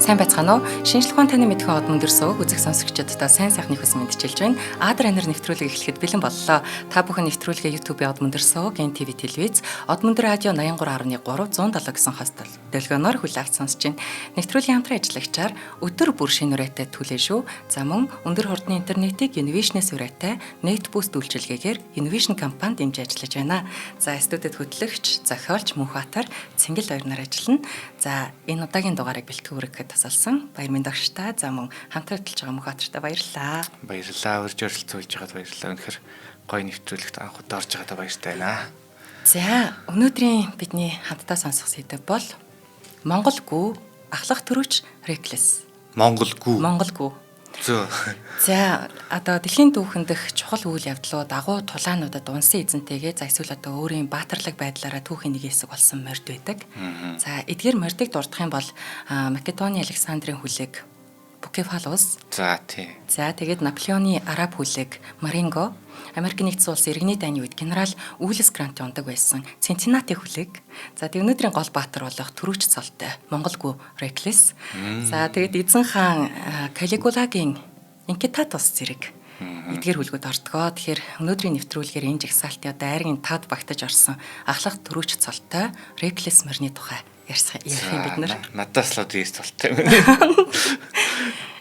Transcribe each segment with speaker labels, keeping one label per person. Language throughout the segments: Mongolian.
Speaker 1: Сайн байцгаана уу? Шинжлэх ухаан таны мэдхэн од мөндөр сууг үзэх сонсогчдод сайн сайхны хүсэн мэдчилж байна. Адар анир нэвтрүүлэг эхлэхэд бэлэн боллоо. Та бүхэн нэвтрүүлгээ YouTube-ийн од мөндөр сууг, NTV телевиз, од мөндөр радио 83.3 107 гэсэн хост долгионоор хүлээн авч сонсож байна. Нэвтрүүлгийн хамтран ажиллагчаар өдөр бүр шинэ үрээтэй түлээ шүү. За мөн өндөр хурдны интернетийг Innovation-ээс үрээтэй NetBoost үйлчилгээгээр Innovation компани дэмжиж ажиллаж байна. За студид хөтлөгч, зохиолч Мөнхбаатар Цэнгэл хоёрноор ажиллана. За энэ удаагийн дугаарыг бэлтгэн хүргэхэд тусалсан Баяр Мэндогш та за мөн хамтран хөтлөж байгаа Мөнхбаатартай баярлалаа.
Speaker 2: Баярлалаа. Урьж оролцуулж байгаад баярлалаа. Үнэхээр гоё нэвтрүүлэгт анх удаа орж байгаадаа баяртай байна.
Speaker 1: За өнөөдрийн бидний хамтдаа сонсох сэдэв бол Монгол гүү ахлах төрүүч Реклес.
Speaker 2: Монгол гүү.
Speaker 1: Монгол гүү.
Speaker 2: Зөө.
Speaker 1: За одоо дэлхийн түүхэн дэх чухал үйл явдлууд агуу тулаануудад унсан эзэнтэйгээ за эсвэл одоо өөрийн баатарлаг байдлаараа түүхийн нэг хэсэг болсон морд байдаг. За эдгээр мордыг дурдах юм бол Македоны Александрын хүлэг Букефал улс.
Speaker 2: За тий.
Speaker 1: За тэгээд Наполеоны араб хүлэг Маринго, Америк нэгдсэн улс иргэний дайны үед генерал Улис Грантын ундаг байсан Цинциннати хүлэг. За тэг өнөөдрийн гол баатар болох Төрүүч цолтой Монголгүй Реклес. За тэгээд эзэн хаан Калигулагийн Инкитатус зэрэг эдгээр хүлгүүд ордгоо. Тэгэхээр өнөөдрийн нэвтрүүлгээр энэ жагсаалтын одоо айргийн тад багтаж орсон ахлах Төрүүч цолтой Реклес морины тухай ярих юм бид нар.
Speaker 2: Надаас л одоо цолтой юм.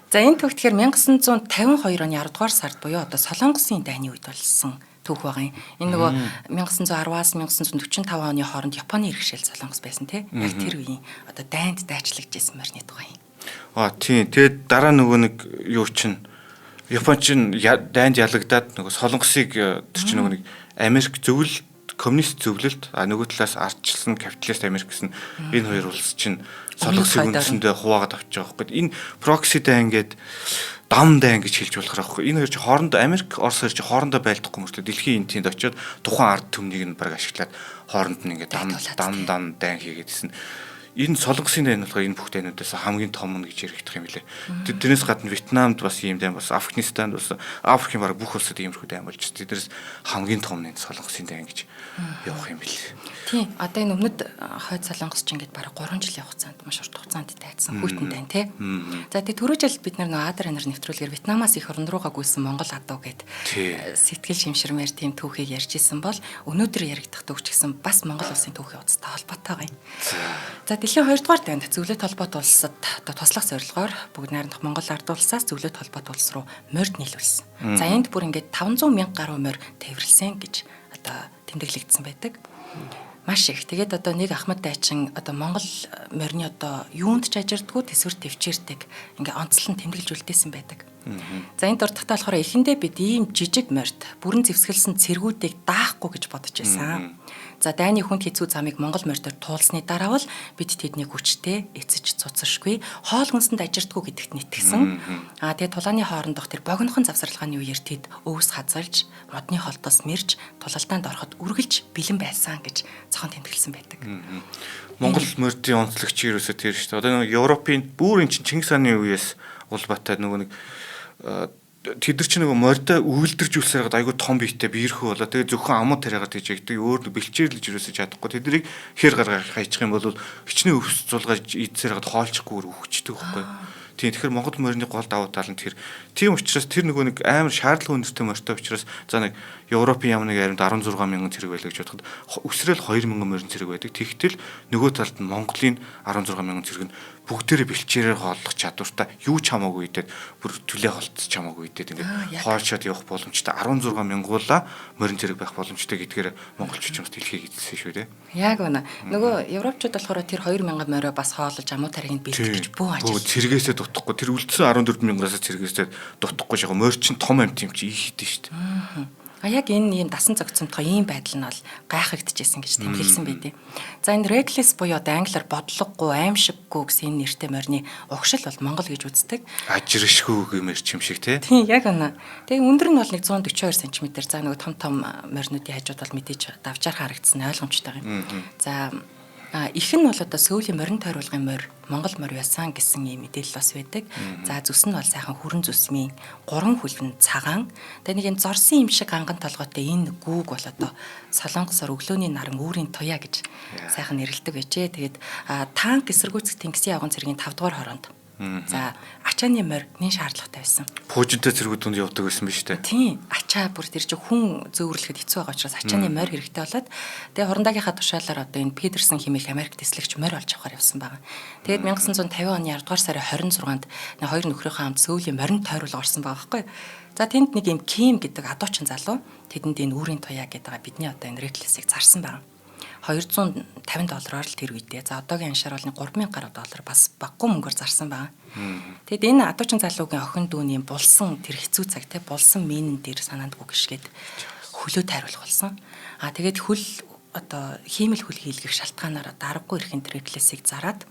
Speaker 1: За энэ түүх тэгэхээр 1952 оны 10 дугаар сард буюу одоо Солонгосын дайны үед болсон түүх байгаа юм. Энэ нөгөө 1910-аас 1945 оны хооронд Японы иргэшил Солонгос байсан тий. Яг тэр үеийн одоо дайнд дайчлагж исэн морины тухай юм.
Speaker 2: Аа тий. Тэгээд дараа нөгөө нэг юу чинь Япон чинь дайнд ялагдаад нөгөө Солонгосыг тэр чинь нөгөө нэг Америк зөвлөлт коммунист зөвлөлт а нөгөө талаас ардчилсан капиталист Америк гэсэн энэ хоёр улс чинь Солонгосыг үндсэндээ хуваагаад авч байгаа байхгүй. Энэ прокси дайн ингээд дам дайн гэж хэлж болохоор байхгүй. Энэ хоёр чи хоорондоо Америк, Орос хоёр чи хоорондоо байлдахгүй мөртлөө дэлхийн энэ тэнд очиод тухайн ард түмнийг нь баг ашиглаад хооронд нь ингээд дам дам дам дайн хийгээд исэн. Энэ Солонгосын дайн болохоор энэ бүх дайнуудаас хамгийн том нь гэж яригдах юм билээ. Тэрнээс гадна Вьетнамд бас ийм дайн бас Афганистанд бас Африкийн бараг бүх улсад иймэрхүү дайн болж байна. Тэднээс хамгийн том нь Солонгосын дайн гэж явах юм билээ.
Speaker 1: Тийм. Одоо энэ өмнөд хойд Солонгос ч ингээд бараг 3 жилийн хугацаанд маш урт хугацаанд дайцсан хүйтэн дайн тий. За тэгээ түрүү жил бид нар нөө Адар анар нэвтрүүлгээр Вьетнамаас их орон руугаа гүйсэн Монгол адуу гэд сэтгэл шимширмээр тийм түүхийг ярьж исэн бол өнөөдөр яригдах түүх ч гэсэн бас Монгол улсын түүхийн утастай холбоотой байгаа юм. За дэлхийн 2 дугаар дайнд зөвлөлт холбоот улсад одоо туслах зорилгоор бүгд найрамдах Монгол ард улсаас зөвлөлт холбоот улс руу морд нийлүүлсэн. За энд бүр ингээд 500 мянга гаруй морь тээвэрлсэн гэж одоо тэмдэглэгдсэн байдаг. Маш их. Тэгээд одоо нэг Ахмад дайчин одоо Монгол морины одоо юунд ч ажирдгүү төсвөр төвчээрдэг ингээ онцлон тэмдэглэж үлдээсэн байдаг. За энэ дурдахтаа болохоор эхэндээ бид ийм жижиг морьд бүрэн зэвсгэлсэн цэргүүдийг даахгүй гэж бодож байсан. За дайны хүнд хэцүү замыг Монгол морьдоор туулсны дараа бол бид тэдний хүчтэй эцэж цуцшгүй хоол хүнсэнд ажирдгүү гэдэгт нийтгэсэн. Аа тэгээ тулааны хоорондох тэр богинохон завсарлагын үеэр тэд өвс хазалж, модны холдоос мэрж, тулалдаанд ороход үргэлж бэлэн байсан гэж зохон тэмдэглэсэн байдаг.
Speaker 2: Монгол морьдын онцлогч ерөөсөө тэр шүү дээ. Одоо нэг Европын бүр эн чинь Чингис хааны үеэс улбатай нөгөө нэг тэд нар чинь нөгөө морьдоо үйлдвэржүүлсээр гад айгүй том биетэй биерхүү болоо. Тэгээ зөвхөн амуу тариагаад тийж ягдаг. Өөр бэлчээрлэж юусоо чадахгүй. Тэднийг хэр гаргаа хайчих юм бол хичнээн өвс зулгаж идсээр гад хоолчихгүйгээр үхчихдэг байхгүй. Тийм, тэгэхээр Монгол морины гол давуу тал нь тэр. Тийм учраас тэр нөгөө нэг амар шаардлага өндөртэй морьтой учраас за нэг Европын ямар нэг аримд 16 мянган цэрэг байлаа гэж бодоход өсрөөл 2 мянган морин цэрэг байдаг. Тэгтэл нөгөө талд нь Монголын 16 мянган цэрэг нь бүгдээрээ бэлчээрээр хооллох чадвартай, юу ч хамаагүй идээд бүр түлээ холцож хамаагүй идээд ингээд хоолшоод явах боломжтой 16 мянгуулаа морин цэрэг байх боломжтой гэдгээр монголчууд ч бас дэлхийг эзэлсэн шүү дээ.
Speaker 1: Яг үнэ. Нөгөө европчууд болохоор тэр 2 мянган морио бас хооллож амуу тарийг бэлтгэж гэж бүү ажил.
Speaker 2: Цэргээсээ дутахгүй тэр үлдсэн 14 мянгаас цэргээсээ дутахгүй жоо морь чинь том амт юм чи их идэв шүү дээ.
Speaker 1: А яг энэ ийм дасан зохицомтгой ийм байдал нь бол гайхагдчихсэн гэж тэмдэглэсэн байдیں۔ За энэ reckless буюу одоо англиар бодлогогүй, аимшиггүй гэсэн энэ нэртэй морины угшил бол Монгол гэж үздэг.
Speaker 2: Ажиршгүй гэмээр юм шиг тий.
Speaker 1: Тийм яг үнэ. Тэгээ өндөр нь бол нэг 142 см. За нөгөө том том моринуудын хажууд бол мэдээж давжаар харагдсан ойлгомжтой юм. За их нь бол одоо сөүлийн морин тойруулгын морь, Монгол морь байсан гэсэн ийм мэдээлэл бас байдаг. За зүс нь бол сайхан хүрэн зүсмийн гурван хүлвэн цагаан. Тэгээ нэг юм зорсон юм шиг анган толгойтой энэ гүүг бол одоо Солонгосоор өглөөний наран үүрийн туяа гэж сайхан нэрлэдэг байжээ. Тэгээд танк эсэргүүцэх тэнгисийн явган цэргийн 5 дугаар хороонд За ачааны морь нэн шаардлагатай байсан.
Speaker 2: Пуужинтай цэргүүд дунд явдаг байсан биз дээ.
Speaker 1: Тийм. Ачаа бүр тэр чинь хүн зөөвөрлөхөд хэцүү байгаа учраас ачааны морь хэрэгтэй болоод тэгээ хурандаагийнхаа тушаалаар одоо энэ Педерсон хэмээх Америк тэслэгч морь олж авахар явсан байгаа. Тэгээд 1950 оны 10 дугаар сарын 26-нд хоёр нөхрийнхөө хамт Сөүлийн моринд тойруулга орсон байгаа байхгүй. За тэнд нэг юм Ким гэдэг адуучин залуу тэдэнд энэ үүрийн туяа гэдэг байгаа бидний одоо энэ Реклесийг зарсан байгаа. 250 доллараар л тэр үедээ. За одоогийн аншаар бол 3000 гаруй доллар бас баггүй мөнгөөр зарсан байгаа. Тэгэд энэ адуучин залуугийн охин дүүний булсан тэр хэцүү цаг те булсан минэн дээр санаандгүй гიშгээд хөлөө тайруулах болсон. А тэгээд хөл одоо хиймэл хөл хийлгэх шалтгаанаар даргагүй ирэхэн Реклесийг зараад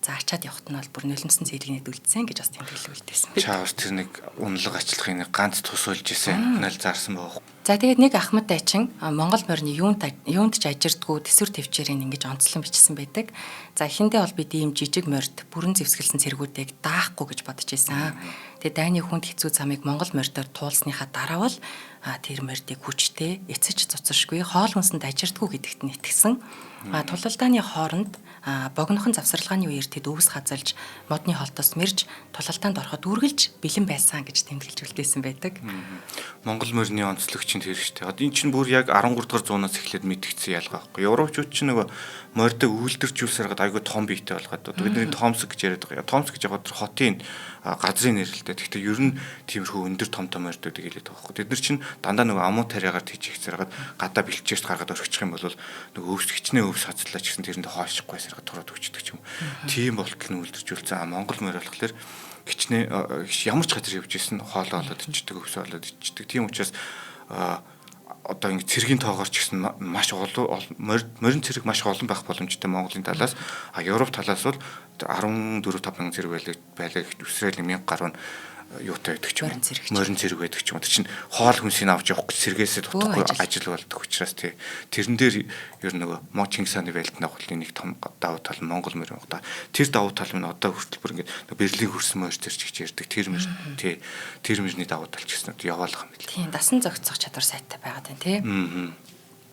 Speaker 1: за ачаад явхад нь бол бүр нулимсан цэрэгнэд үлдсэн гэж бас тэмдэглэл үлдээсэн.
Speaker 2: Чаавс тэр нэг унлаг ачлахын нэг ганц тус болж исэн. Нал зарсан байгаа.
Speaker 1: За тэгээд нэг Ахмад дайчин Монгол морины юунд ч ажирдгүй төсвөр төвчээрийг ингэж онцлон бичсэн байдаг. За эхэндээ бол бид ийм жижиг морьд бүрэн зэвсгэлсэн цэргүүдийг даахгүй гэж бодож исэн. Тэгээд дайны хүнд хэцүү замыг Монгол морьдоор туулсныхаа дараа бол тэр морьдыг хүчтэй эцэж цуцшгүй хоол хүнсэнд ажирдгүй гэдэгт нь итгэсэн. Тулалдааны хооронд богинохон завсарлагын үеэр тэд өвс хазалж модны холтоос мэрж тулалдаанд ороход үргэлж бэлэн байсан гэж тэмдэглэж үлдээсэн байдаг.
Speaker 2: Монгол морины онцлог чинь тэр шүү дээ. Одоо эн чинь бүр яг 13 дугаар зуунаас эхлээд мэдгдсэн ялгаа байхгүй. Европчууд чинь нөгөө морьдоо үйлдвэржүүлсээр гад айгүй том биетэй болгоод одоо бидний Томск гэж яриад байгаа. Томск гэж яг тэр хотын газрын нэр л дээ. Гэхдээ ер нь тиймэрхүү өндөр том том морьдуудыг хэлээд байгаа байхгүй. Тэд нар чинь дандаа нөгөө амуу тариагаар тийч ихсээр гад гадаа бэлчээрт гаргаад орхичих юм бол нөгөө өвс хичнээн өвс хазлаа ч гэсэн тэрэнд хойшихгүй сарга тураад өчдөг ч юм. Тийм болтол нь үйлдвэржүүлсэн. Монгол морь болохоор хичнээн ямар ч газар явж исэн хоолоо олоод ичдэг, өвсөө олоод ичдэг. Тийм учраас одоо ингэ цэргийн тоогоор ч гэсэн маш олон морин цэрэг маш олон байх боломжтой Монголын талаас. А Европ талаас бол 14 5 мянган цэрэг байлаа гэж Израилийн 1000 гаруй нь юутай байдаг ч юм. Морин цэрэг байдаг ч юм. Тэр чинь хоол хүнсийг авч явах гэж сэргээсээ дутхгүй ажил болдог учраас тий. Тэрэн дээр ер нь нөгөө Мо Чингис хааны байлдан дагуулын нэг том давуу тал нь Монгол морин баг. Тэр давуу тал нь одоо хүртэл бүр ингээд Берлин хөрсөн морь тэр ч гэж ярьдаг. Тэр мөр тий. Тэр мөрний давуу тал ч гэсэн яваалах юм
Speaker 1: билээ. Тийм, дасан зохицох чадвар сайтай байгаад байна тий.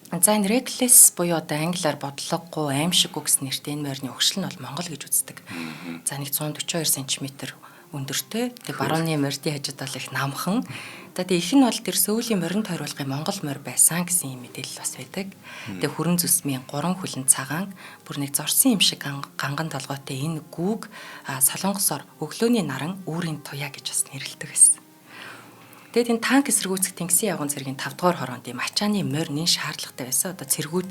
Speaker 1: За энэ Reckless буюу одоо англиар бодлогогүй, аимшиггүй гэсэн нэртэй энэ морины өгшил нь бол Монгол гэж үздэг. За нэг 142 см өндөртэй. Тэгээ барууны морьдын хажууд бол их намхан. За тэгээ их нь бол тэр Сөүлийн морин тойруулгын Монгол морь байсан гэсэн юм мэдээлэл бас байдаг. Тэгээ хүрэн зүсмийн 3 хүлэн цагаан бүр нэг зорсон юм шиг ганган толгойтой энэ гүүг солонгосоор өглөөний наран үүрийн туяа гэж бас нэрлэдэг байсан. Тэгээд энэ танк эсэргүүцэх тэнгисийн явган цэргийн 5 дугаар хороонд ийм ачааны морь нэн шаардлагатай байсан. Одоо цэргүүд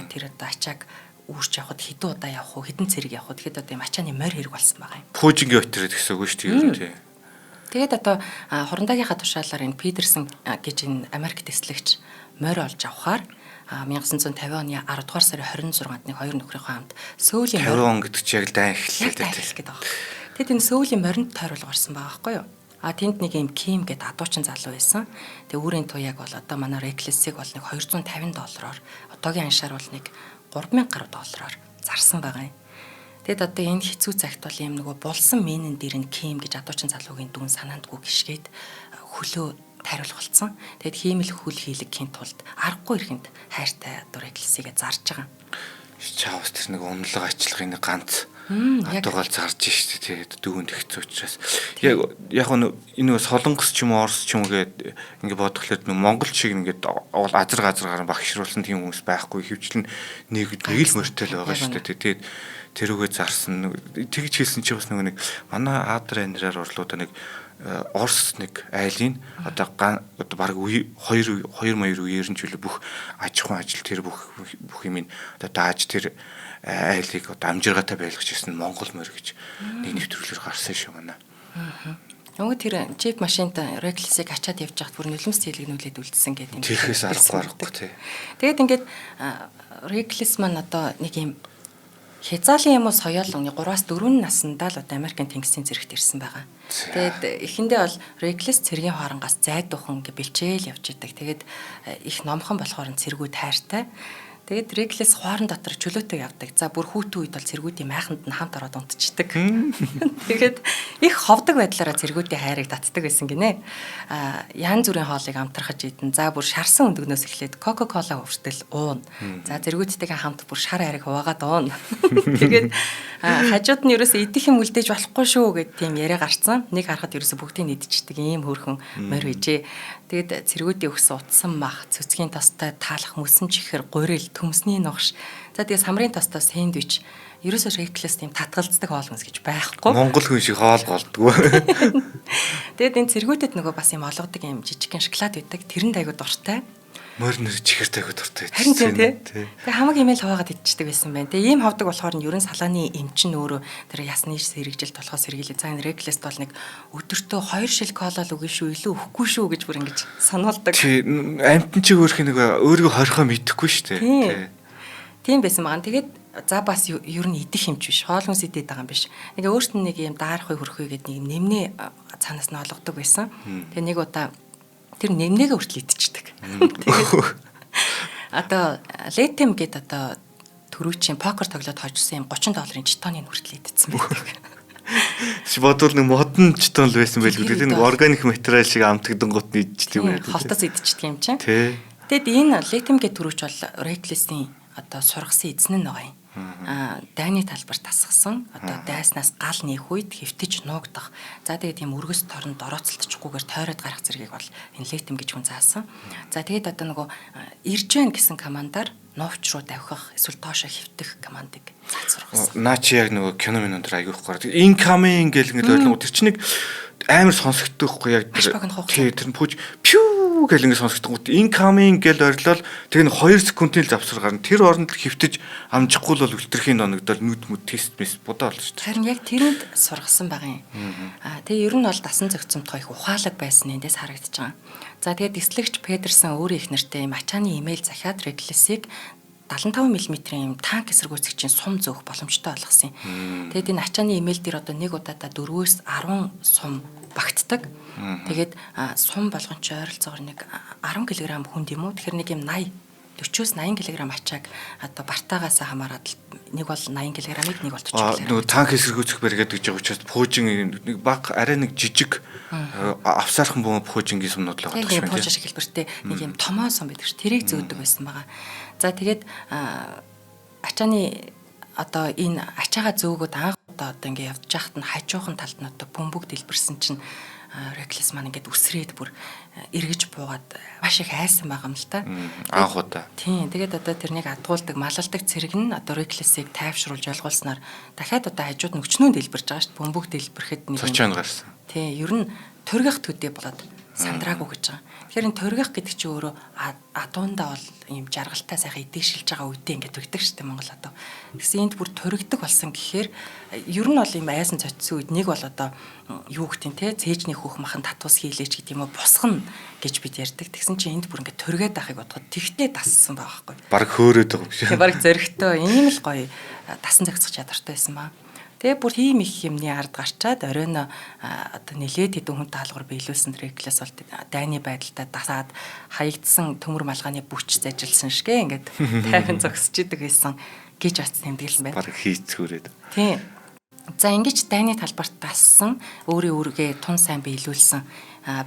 Speaker 1: тэр одоо ачааг үүрч явхад хэдэн удаа явах уу, хэдэн цэрэг явах уу тэгэхэд одоо ийм ачааны морь хэрэг болсон байгаа юм.
Speaker 2: Пүүжингийн отер гэсэн үг шүү дээ ер нь тий.
Speaker 1: Тэгээд одоо хурандаагийнхаа тушаалаар энэ Педерсон гэж энэ Америк тэслэгч морь олж авахар 1950 оны 10 дугаар сарын 26-нд нэг хоёр нөхрийнхөө хамт Сөүлийн
Speaker 2: 50 он гэдэг чи яг л дайн эхэллээ
Speaker 1: дээ. Тэгэд энэ Сөүлийн моринд тойруулга орсон байгаа байхгүй юу? А тэнд нэг юм Ким гэдэг адуучин залуу байсан. Тэгээ үүрийн туяаг бол одоо манай Reckless-ийг бол нэг 250 доллараар одоогийн аншаар бол нэг 3000 гаруй доллараар зарсан байгаа юм. Тэгэд одоо энэ хэцүү цагт бол юм нөгөө булсан минэн дээр нь Ким гэж адуучин залуугийн дүүн санаандгүй гიშгээд хөлөө тайруулах болсон. Тэгэд хиймэл хөл хийлгэхийн тулд аргагүй ирэхэнд хайртай одоо Reckless-ийг зарж байгаа.
Speaker 2: Чаавс тэр нэг унлага ачлахын нэг ганц адуугаал зарж штэ тэгээд дүүнд хэцүү учраас яг яг энэ нөгөө солонгос ч юм уу орос ч юм уу гээд ингээ бодглохлоор нэг монгол шиг ингээд азар газар гарan багшруулсан тийм хүмүүс байхгүй хөвчлэн нэг нэг л морьтой л байгаа штэ тэгээд тэрүүгээ зарсан тэгж хэлсэн чи бас нөгөө нэг манай Адар анираар орлуудаа нэг Орос нэг айлын одоо одоо баг хоёр хоёр маяр үеэр нь ч үлээ бүх аж ахуйн ажил тэр бүх бүх юм одоо дааж тэр айлыг одоо амжиргаатай байлгаж ирсэн Монгол морь гэж нэг нэвтрүүлгээр гарсан шүү манай.
Speaker 1: Нөгөө тэр джип машинт Reckless-ыг ачаад явж байхад бүр нулимс цэлгнүүлээд үлдсэн гэдэг
Speaker 2: юм. Тэрхээс аргагүй тий.
Speaker 1: Тэгээд ингээд Reckless маань одоо нэг юм хязаалын юм уу соёол 3-4 наснда л одоо Америкийн тэнгисийн зэрэгт ирсэн байгаа. Тэгээд эхэндээ бол Reckless цэргийн хооронгоос зайдуухан ингээ бэлчээл явж идэг. Тэгээд их номхон болохоор нь цэргүүд хайртай. Тэгээд Реклес хоорон дотор чөлөөтэй явдаг. За бүр хүүтэн үед бол цэргүүдийн майханд нь хамт ороод унтчихдаг. Тэгээд их ховдог байдлаараа цэргүүдийн хайрыг татдаг байсан гинэ. Янз бүрийн хоолыг амтрахаж идэн. За бүр шарсан өндөгнөөс эхлээд Кока-кола хүртэл уuna. За цэргүүдтэйгээ хамт бүр шар хайрыг хуваагаад уuna. Тэгээд хажууд нь ерөөсөө идэх юм үлдээж болохгүй шүү гэд тийм яриа гарцсан. Нэг харахад ерөөсөө бүгдийг идчихдэг ийм хөөрхөн морь байжээ. Тэгээд цэргүүдийн өгсөн утсан мах, цөцгийн тостой таалах мөсөн чихэр, гурил, төмсний нугш. За тэгээ самрын тостой сэндвич. Ерөөсөө Реклес тийм татгалздаг хоол хүнс гэж байхгүй.
Speaker 2: Монгол хүн шиг хоол голдгоо.
Speaker 1: Тэгээд энэ цэргүүдэд нөгөө бас юм олгодог юм жижигхэн шоколад байдаг. Тэрэнд айгу дуртай.
Speaker 2: Морь нэр чихэртэй айгу дуртай.
Speaker 1: Харин тийм тий. Тэгээ хамаг имэйл хуваагаад идчихдэг байсан байна. Тэгээ ийм ховдог болохоор нь ерөн салааны эмчин өөрөө тэр ясны сэргэжил толгой сэргийлээ. За энэ Реклест бол нэг өдөртөө 2 шил кола л үгүй шүү, илүү өгөхгүй шүү гэж бүр ингэж сануулдаг.
Speaker 2: Тий, амтэн чи өөрөх нэг өөрийгөө хорихоо мэдэхгүй шүү дээ.
Speaker 1: Тийм байсан байгаа. Тэгээд за бас ер нь идэх юм ч биш. Хоол хүнс идээд байгаа юм биш. Ингээ өөрт нь нэг юм даарах үе хөрөх үе гэдэг нэг нэмнээ цаанаас нь олгодог байсан. Тэгээ нэг удаа тэр нэмнээгээ хүртэл идчихдэг. Тэгээд одоо летем гээд одоо түрүүчийн покер тоглоод хожсон юм $30 жетоныг хүртэл идсэн байдаг.
Speaker 2: Чи бодвол нэг модон жетон л байсан байлгүй. Тэр нэг органик материал шиг амтгдан гот нь идчихдэг
Speaker 1: юм. Холтоос идчихдэг юм чинь. Тэгэд энэ летем гээд түрүүч бол Реклесийн одоо сургасан эзэн нь байгаа юм. Дайны талбар тасгасан. Одоо дайснаас гал нээх үед хэвтэж нуугдах. За тэгээд тийм өргөс торонд орооцолдчихгүйгээр тойроод гарах зэргийг бол энэ летем гэж хүн заасан. За тэгээд одоо нөгөө ирж байна гэсэн командаар нуувч руу давхих эсвэл доошо хэвтэх командыг зааж сургасан.
Speaker 2: Наа чи яг нөгөө кино минь өндөр айгүйх гараад incoming гэл ингээд ойлгоо. Тэр чинь нэг амар сонсогддог хгүй яг
Speaker 1: тэр
Speaker 2: тэр пүүж пүү гэл ингээд сонсогддог. Incoming гэл орилол тэгээ нэг 2 секундын л завсар гарна. Тэр оронд хэвтэж амжихгүй л бол үлтэрхийн доногдол нүд мүд тест мис будаа болно шүү
Speaker 1: дээ. Харин яг тэрэнд сургасан байгаа юм. Тэгээ ер нь бол дасан зохицомтгой их ухаалаг байсан эндээс харагдаж байгаа. За тэгээд эслэгч Педерсон өөрийн их нэртэй юм ачааны имэйл захиад Реклесийг 75 мм-ийн юм танк эсэргүүцэгчийн сум зөөх боломжтой болгосон юм. Тэгээд энэ ачааны имэйл дээр одоо нэг удаадаа 4-өөс 10 сум багтдаг. Тэгээд сум болгон чи ойролцоогоор нэг 10 кг хүнд юм уу? Тэгэхээр нэг юм 40-өөс 80 кг ачааг одоо бартаагаас хамаарат нэг бол 80 кг-ыг нэг бол 40 кг.
Speaker 2: Нөгөө танк эсэргүүцэх бариад гэж байгаа учраас пуужин нэг баг арай нэг жижиг авсаархан бөмбөг пуужингийн сумнууд л байгаа
Speaker 1: юм байна. Пуужин шиг хэлбэртэй нэг юм томоо сум байдаг ш. Тэрийг зөөдөг байсан байгаа. За тэгээд ачааны одоо энэ ачаага зөөгөөд анх удаа одоо ингээ явж байхад нь хажуухан талд нь одоо бөмбөг дэлбэрсэн чинь Реклес маань ингээд үсрээд бүр эргэж буугаад маш их айсан байгаа юм л та.
Speaker 2: Анх удаа.
Speaker 1: Тийм. Тэгээд одоо тэрнийг адгуулдаг, малалдаг цэрэг нь одоо Реклесийг тайвшруулж ойлгуулснаар дахиад одоо хажууд нь өчнөө дэлбэрж байгаа шүү дээ. Бөмбөг дэлбэрэхэд нэг
Speaker 2: юм гарсан.
Speaker 1: Тийм. Ер нь тургих төдий болоод сандраагүй гэж байгаа. Тэгэхээр энэ тургих гэдэг чинь өөрөө адуундаа бол ийм жаргалтай сайхан идэгшилж байгаа үедээ ингээд тургидаг шүү дээ Монгол адуу. Тэгсэн энд бүр тургидаг болсон гэхээр ер нь бол ийм айсан цоцсон үед нэг бол одоо юу гэдэг нь те цээжний хөөх махан татвас хийлээч гэдэг юм уу бусгана гэж бид ярьдаг. Тэгсэн чинь энд бүр ингээд тургиад байхыг бодоход тэгтээ дассан байгаа байхгүй.
Speaker 2: Бараг хөөрөөд байгаа юм шиг.
Speaker 1: Тэг бараг зөрөгтэй ийм л гоё дасан зохицох чадвартай байсан баа. Тэгээ бүр ийм их юмны ард гарчаад оройн одоо нилээд хэдэн хүн таалгаар биелүүлсэн Реклес бол дайны байдалтай дасаад хаягдсан төмөр малгааны бүч зажилсан шигэ ингээд тайван зогсож идэг байсан гэж бас тэмдэглэсэн байна.
Speaker 2: Бараг хийцгүүрээд.
Speaker 1: Тийм. За ингэж дайны талбарт дассан, өөрийн үүргээ тун сайн биелүүлсэн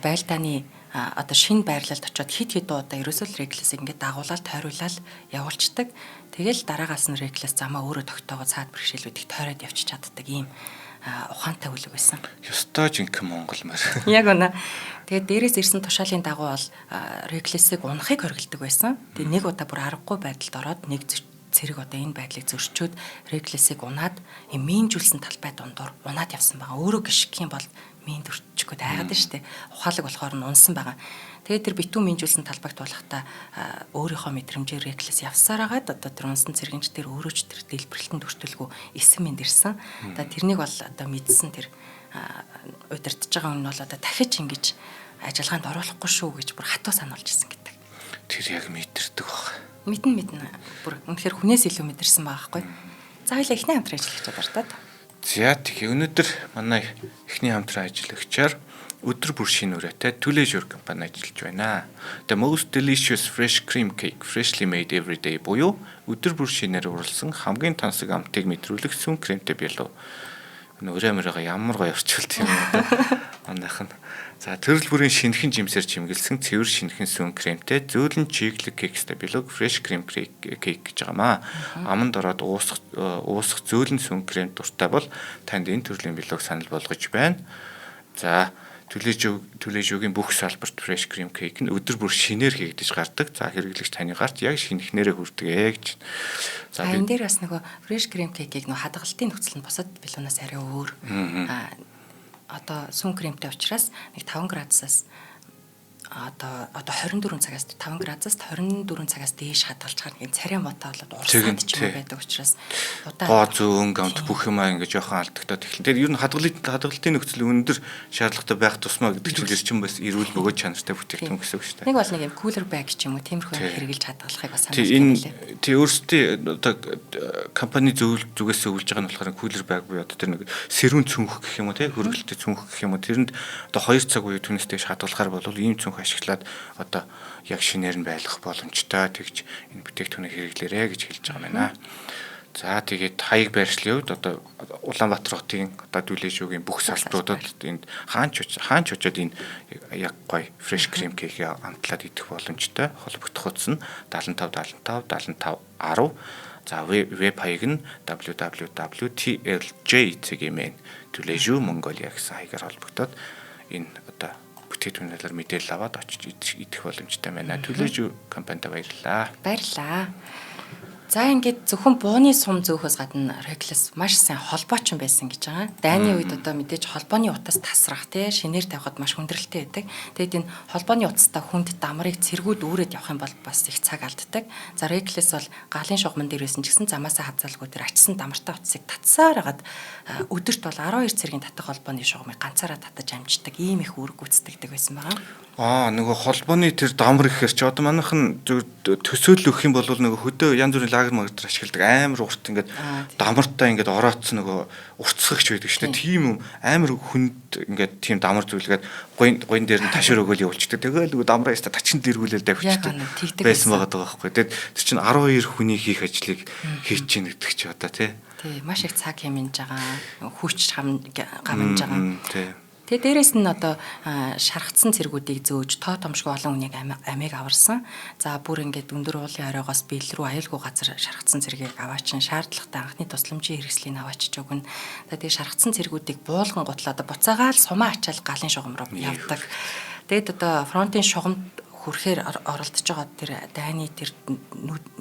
Speaker 1: байлдааны одоо шинэ байрлалд очиод хит хит удаа ерөөсөө л Реклесийг ингээд дагуулаад тойруулаад явуулцдаг. Тэгэл дараагаас нь Реклес замаа өөрөө тогтоогоо цаад бэрхшээлүүдийг тойроод явчих чаддаг ийм ухаантай бүлэг байсан.
Speaker 2: Ёстой жинхэнэ монгол морь.
Speaker 1: Яг үнэ. Тэгээд дээрээс ирсэн тушаалын дагуу бол Реклесийг унахыг хориглодог байсан. Тэгээд нэг удаа бүр аргагүй байдалд ороод нэг цэрэг одоо энэ байдлыг зөрчөөд Реклесийг унаад юм минжүүлсэн талбай дундуур унаад явсан байгаа. Өөрөө гიშгэх юм бол минь төрчих гээд айгаад нь штэ. Ухаалаг болохоор нь унсан байгаа. Тэгээд тэр битүү минжүүлсэн талбайг тулахдаа өөрийнхөө мэдрэмжээр Реклес явсаар агаад одоо тэр унсан цэргэнч тэр өөрөө ч тэр дэлбэрэлтэнд өртөлгүй эсэн минь ирсэн. Одоо тэрнийг бол одоо мэдсэн тэр удирдах байгаа хүн нь бол одоо дахиж ингэж ажиллагаанд оруулахгүй шүү гэж бүр хатуу сануулж ирсэн гэдэг.
Speaker 2: Тэр яг мэдэрдэг баг.
Speaker 1: Мэднэ. Бүр үнэхээр хүнээс илүү мэдэрсэн байгаа байхгүй. За хоёлаа эхний хамтран ажиллагчид ардаад.
Speaker 2: За тэгье өнөөдөр манай эхний хамтран ажиллагчаар Өдөр бүр шинэ үрээтэй Түлээжүр компани ажиллаж байна. The most delicious fresh cream cake freshly made every day буюу өдөр бүр шинээр уралсан хамгийн тансаг амтыг мэдрүүлэх сүүн кремтэй бялуу. Өрөө мөрөөгөө ямар гоё орчуулт юм бэ? Манайх нь. За төрөл бүрийн шинэхэн жимсээр чимгэлсэн цэвэр шинэхэн сүүн кремтэй зөөлөн чиглэг кекстэй бялуу fresh cream cake гэж байгаамаа. Аманд ороод уусах зөөлөн сүүн крем дуртай бол танд энэ төрлийн бялууг санал болгож байна. За Түлээжүүгийн бүх салбарт fresh cream cake нь өдөр бүр шинээр хийгдэж гардаг. За хэрэглэгч таны гарт яг шинэхнэрээ хүрдэг ээ гэж.
Speaker 1: За энэ дээр бас нөгөө fresh cream cake-ийг нөгөө хадгалтын нөхцөл нь бусад бялуунаас арай өөр. Одоо сүүн кремтэй учраас нэг 5 градусаас одоо 24 цагаас 5 градусаас 24 цагаас дээш хадгалж нэг царай муутай болоод урсаад ч юм байдаг учраас
Speaker 2: удаан гоо зөөн гамт бүх юмаа ингэ жоохон алдагдаад эхэлнэ. Тэгэхээр ер нь хадгалтын нөхцөл өндөр шаардлагатай байх тусмаа гэдэг чинь эрчим бас эрүүл бөгөөд чанартай бүтээгдэхүүн гэсэн үг шүү дээ.
Speaker 1: Нэг бол нэг юм cooler bag ч юм уу тиймэрхүү хэрэгжилж хадгалахыг бас санал болгоё.
Speaker 2: Тий өөрсдийн одоо компани зүгээс өгүүлж байгаа нь болохоор cooler bag буюу одоо тэр нэг сэрүүн цүнх гэх юм уу тий хөргөлтөй цүнх гэх юм уу тэрэнд одоо 2 цаг буюу түүнээс дээш хадгалахаар бол ийм цүнх ашиглаад одоо яг шинээр нь байлгах боломжтой тэгж энэ бүтээгдэхүүнийг хэрэглээрэй гэж хэлж байгаа юм байна. За тэгээд хаяг байршлын хувьд одоо Улаанбаатар хотын одоо Түлээжүүгийн бүх салбаруудад энд хаач очоод энэ яг гоё fresh cream cake-ийг амтлаад идэх боломжтой. Холбогдох утас нь 75 75 75 10. За веб хаяг нь www.tlj.mn Түлээжүү Mongolia гэсэн хаягаар холбогдоод энэ одоо бүтээгдэхүүн талаар мэдээлэл аваад очиж идэх боломжтой байна. Түлээжүү компанитай баярлалаа.
Speaker 1: Баярлалаа. За ингээд зөвхөн бууны сум зөөхөөс гадна Реклес маш сайн холбоочин байсан гэж байгаа. Дайны үед одоо мэдээж холбооны утас тасрах тий шинээр тавихад маш хүндрэлтэй байдаг. Тэгээд энэ холбооны утастай хүнд дамрыг цэргүүд үүрээд явах юм бол бас их цаг алддаг. За Реклес бол галын шугамн дээр байсан ч гэсэн замаасаа хазаалгүй тэр ачсан дамартай утсыг татсаар хагаад өдөрт бол 12 цэргийн татах холбооны шугамыг ганцаараа татаж амждаг ийм их үүрэг гүйцэтгэдэг байсан байгаа.
Speaker 2: Нөгөө холбооны тэр дамар гэхэр чи одоо манайх нь төсөөлөл өгөх юм бол нөгөө хөдөө янз бүрийн лагер магтар ашигладаг амар урт ингээд дамартай ингээд ороодсон нөгөө уртсагч байдаг шүү дээ. Тийм юм амар хүнд ингээд тийм дамар зүйлгээд гуйн дээр нь ташуур өгөөл явуулчихдаг. Тэгэл нөгөө дамраа яста тачин дэргүүлэл давхичдаг байсан байгаа даа байхгүй. Тэгээд тэр чинь 12 хүний хийх ажлыг хийж чинь гэдэг чи одоо тий.
Speaker 1: Тий, маш их цаг хэмнэж байгаа, хүч гамнаж байгаа. Тий. Тэгээ дээрэс нь одоо шархацсан цэргүүдийг зөөж тоо томшгүй олон хүнийг амийг аварсан. За бүр ингээд өндөр уулын оройгоос бэл рүү аюулгүй газар шархацсан цэргийг аваачин шаардлагатай анхны тусламжийн хэрэгслийг аваачиж өгнө. За тэгээ шархацсан цэргүүдийг буулган гутлаа одоо буцаагаал сумаа ачаал галын шугам руу явдаг. Тэгээд одоо фронтын шугамд хүрэхээр оролдож байгаа тэр дайны тэр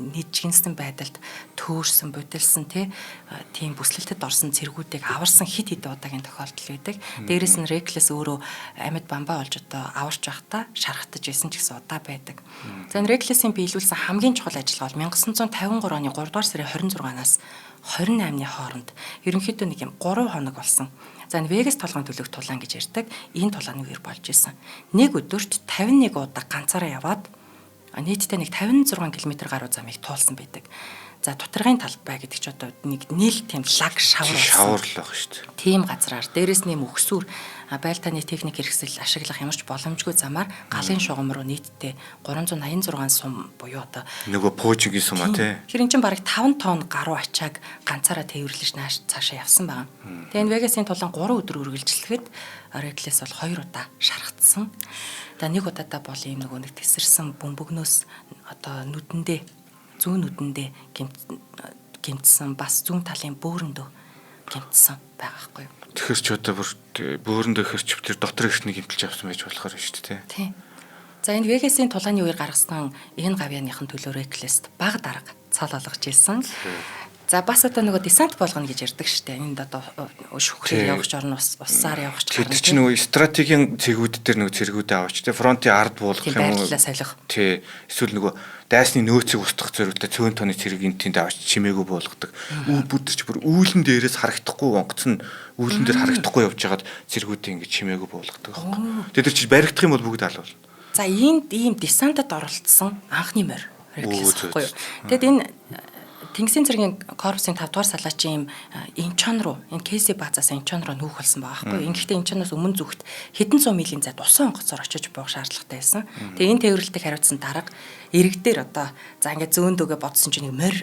Speaker 1: нийжгэнсэн байдалд төөрсөн, будилсан тийм бүслэлтэд орсон цэргүүдийг аварсан хит хит удаагийн тохиолдол байдаг. Дээрээс нь Реклес өөрөө амьд бамбаа болж одоо аварч байхдаа шархтаж байсан ч гэсэн удаа байдаг. За энэ Реклесийн биелүүлсэн хамгийн чухал ажиллагаа бол 1953 оны 3 дугаар сарын 26-наас 28-ны хооронд ерөнхийдөө нэг юм 3 хоног болсон. За энэ Вегас толгойн төлөөх тулаан гэж ярьдаг. Энэ тулааны үеэр болж исэн. Нэг өдөрт 51 удаа ганцаараа яваад нийтдээ нэг 56 км гаруй замыг туулсан байдаг. За тутаргын талбай гэдэг чи одоо нэг нийл тийм лаг шавар
Speaker 2: л байх шүү дээ.
Speaker 1: Тийм газраар дээрэс нэм өгсүүр байлдааны техник хэрэгсэл ашиглах ямар ч боломжгүй замаар галын шугам руу нийтдээ 386 сум буюу одоо
Speaker 2: нөгөө пуужингийн сум а тий.
Speaker 1: Тэр эн чинь бараг 5 тонн гаруй ачааг ганцаараа тээвэрлэж нааш цаашаа явсан байгаа. Тэгээ энэ Вегасийн тулаан 3 өдөр үргэлжлэхэд Реклес бол 2 удаа шархтсан. Тэгээ нэг удаадаа бол ийм нөгөө нэг тесэрсэн бөмбөгнөөс одоо нүдэндээ зүүн нүдэндээ гэмтсэн бас зүүн талын бөөрөндөө гэмтсэн байгаа хгүй юу.
Speaker 2: Тэгэхээр ч одоо бүр бөөрөндөө хэрч тэр дотор эртний гэмтэлж авсан байж болохоор шүү дээ.
Speaker 1: Тийм. За энэ Вегасийн тулааны үеэр гаргасан энэ гавьяаныхын төлөө Реклест баг дарга цол олгож ирсэн. За бас одоо нөгөө десант болгоно гэж ярьдаг штэ. Энд одоо шүхрээр явах ч орно, усаар явах ч
Speaker 2: гарна. Тэр чинь нөгөө стратегийн цэгүүд дээр нөгөө цэргүүдээ аваач тэ фронтын ард буулгах юм
Speaker 1: уу? Байрлалаа солих.
Speaker 2: Тий. Эсвэл нөгөө дайсны нөөцийг устгах зориултаа цөөн тооны цэрэг энэ тэнд аваач чимээгүй буулгадаг. Үл бүр ч бүр үүлэн дээрээс харагдахгүй онгоц нь үүлэн дээр харагдахгүй явж байгаад цэргүүдээ ингэ чимээгүй буулгадаг байхгүй. Тэр чинь баригдах юм бол бүгд алуул.
Speaker 1: За энд ийм десантад оролцсон анхны морь Реклес байхгүй юу. Тэгэд энэ Тэнгисийн цэргийн корпусын 5 дугаар салаачийн юм Инчон руу, энэ Кэси баазаас Инчон руу нүүх болсон байгаа байхгүй. Ингэхдээ Инчоноос өмнө зүгт хэдэн зуун милийн зайд усан онгоцоор очиж буух шаардлагатай байсан. Тэгээ энэ тээвэрлэлтийг хариуцсан дарга ирэг дээр одоо за ингээд зөөн дөгөө бодсон чинь нэг морь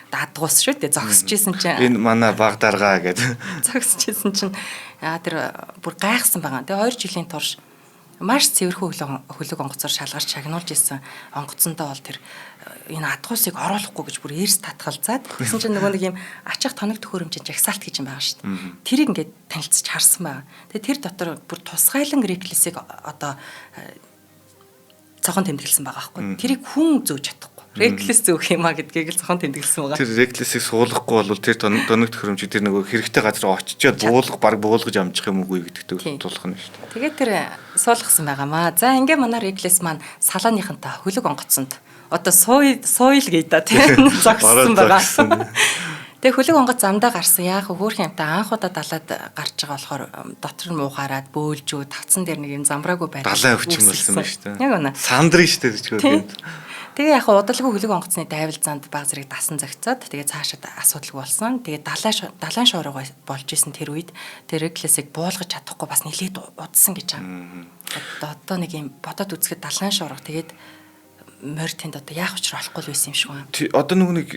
Speaker 1: даадгуус шүү дээ, зогсож исэн чинь
Speaker 2: энэ манай баг даргаа гэдэг
Speaker 1: зогсож исэн чинь тэр бүр гайхсан байгаа. Тэгээ 2 жилийн турш маш цэвэрхэн хөлөг онгоцоор шалгарч шагнуулж исэн онгоцондоо бол тэр энэ адгуусыг оруулахгүй гэж бүр эрс татгалзаад тэгсэн чинь нөгөө нэг юм ачих тоног төхөөрөмжийн жагсаалт гэж юм байгаа шүү дээ. Тэрийг ингээд танилцж харсан байгаа. Тэгээ тэр дотор бүр тусгайлан реклисийг одоо цохон тэмдэглэсэн байгаа байхгүй. Тэрийг хүн зөөж чадахгүй. Реклис зөөх юм а гэдгийг л цохон тэмдэглэсэн байгаа.
Speaker 2: Тэр реклисийг суулгахгүй бол тэр тоног төхөөрөмж тэр нөгөө хэрэгтэй газар очичоод буулга баг буулгаж амжих юм үгүй гэдэгтэй тулах нь шүү дээ.
Speaker 1: Тэгээд тэр суулгасан байгаамаа. За ингээ манай реклис маань салааныхантай хөлөг онгоцонд одоо сууйл гээ да тийм зогссон байгаа. Тэгээ хөлөг онгоц замдаа гарсан. Яах вэ? Хөөрхөн юмтай анх удаа далаад гарч байгаа болохоор дотор нь муухаараад бөөлжөө тавцан дээр нэг юм замбраагүй байдал.
Speaker 2: Далайн өвчин болсон байна шүү дээ.
Speaker 1: Яг үнэ.
Speaker 2: Сандрын шүү дээ гэж хөргөнд.
Speaker 1: Тэгээ яг удалгүй хөлөг онгоцны дайвал занд баг зэрэг дасан зохицоод тэгээ цаашаад асуудалгүй болсон. Тэгээ далайн шуурга болж исэн тэр үед тэр реклесийг буулгаж чадахгүй бас нилээд удсан гэж байгаа. Одоо нэг юм бодоод үзэхэд далайн шуурга тэгээд морь тэнд одоо яах учраа олохгүй л байсан юм шиг байна.
Speaker 2: Одоо нөгөө нэг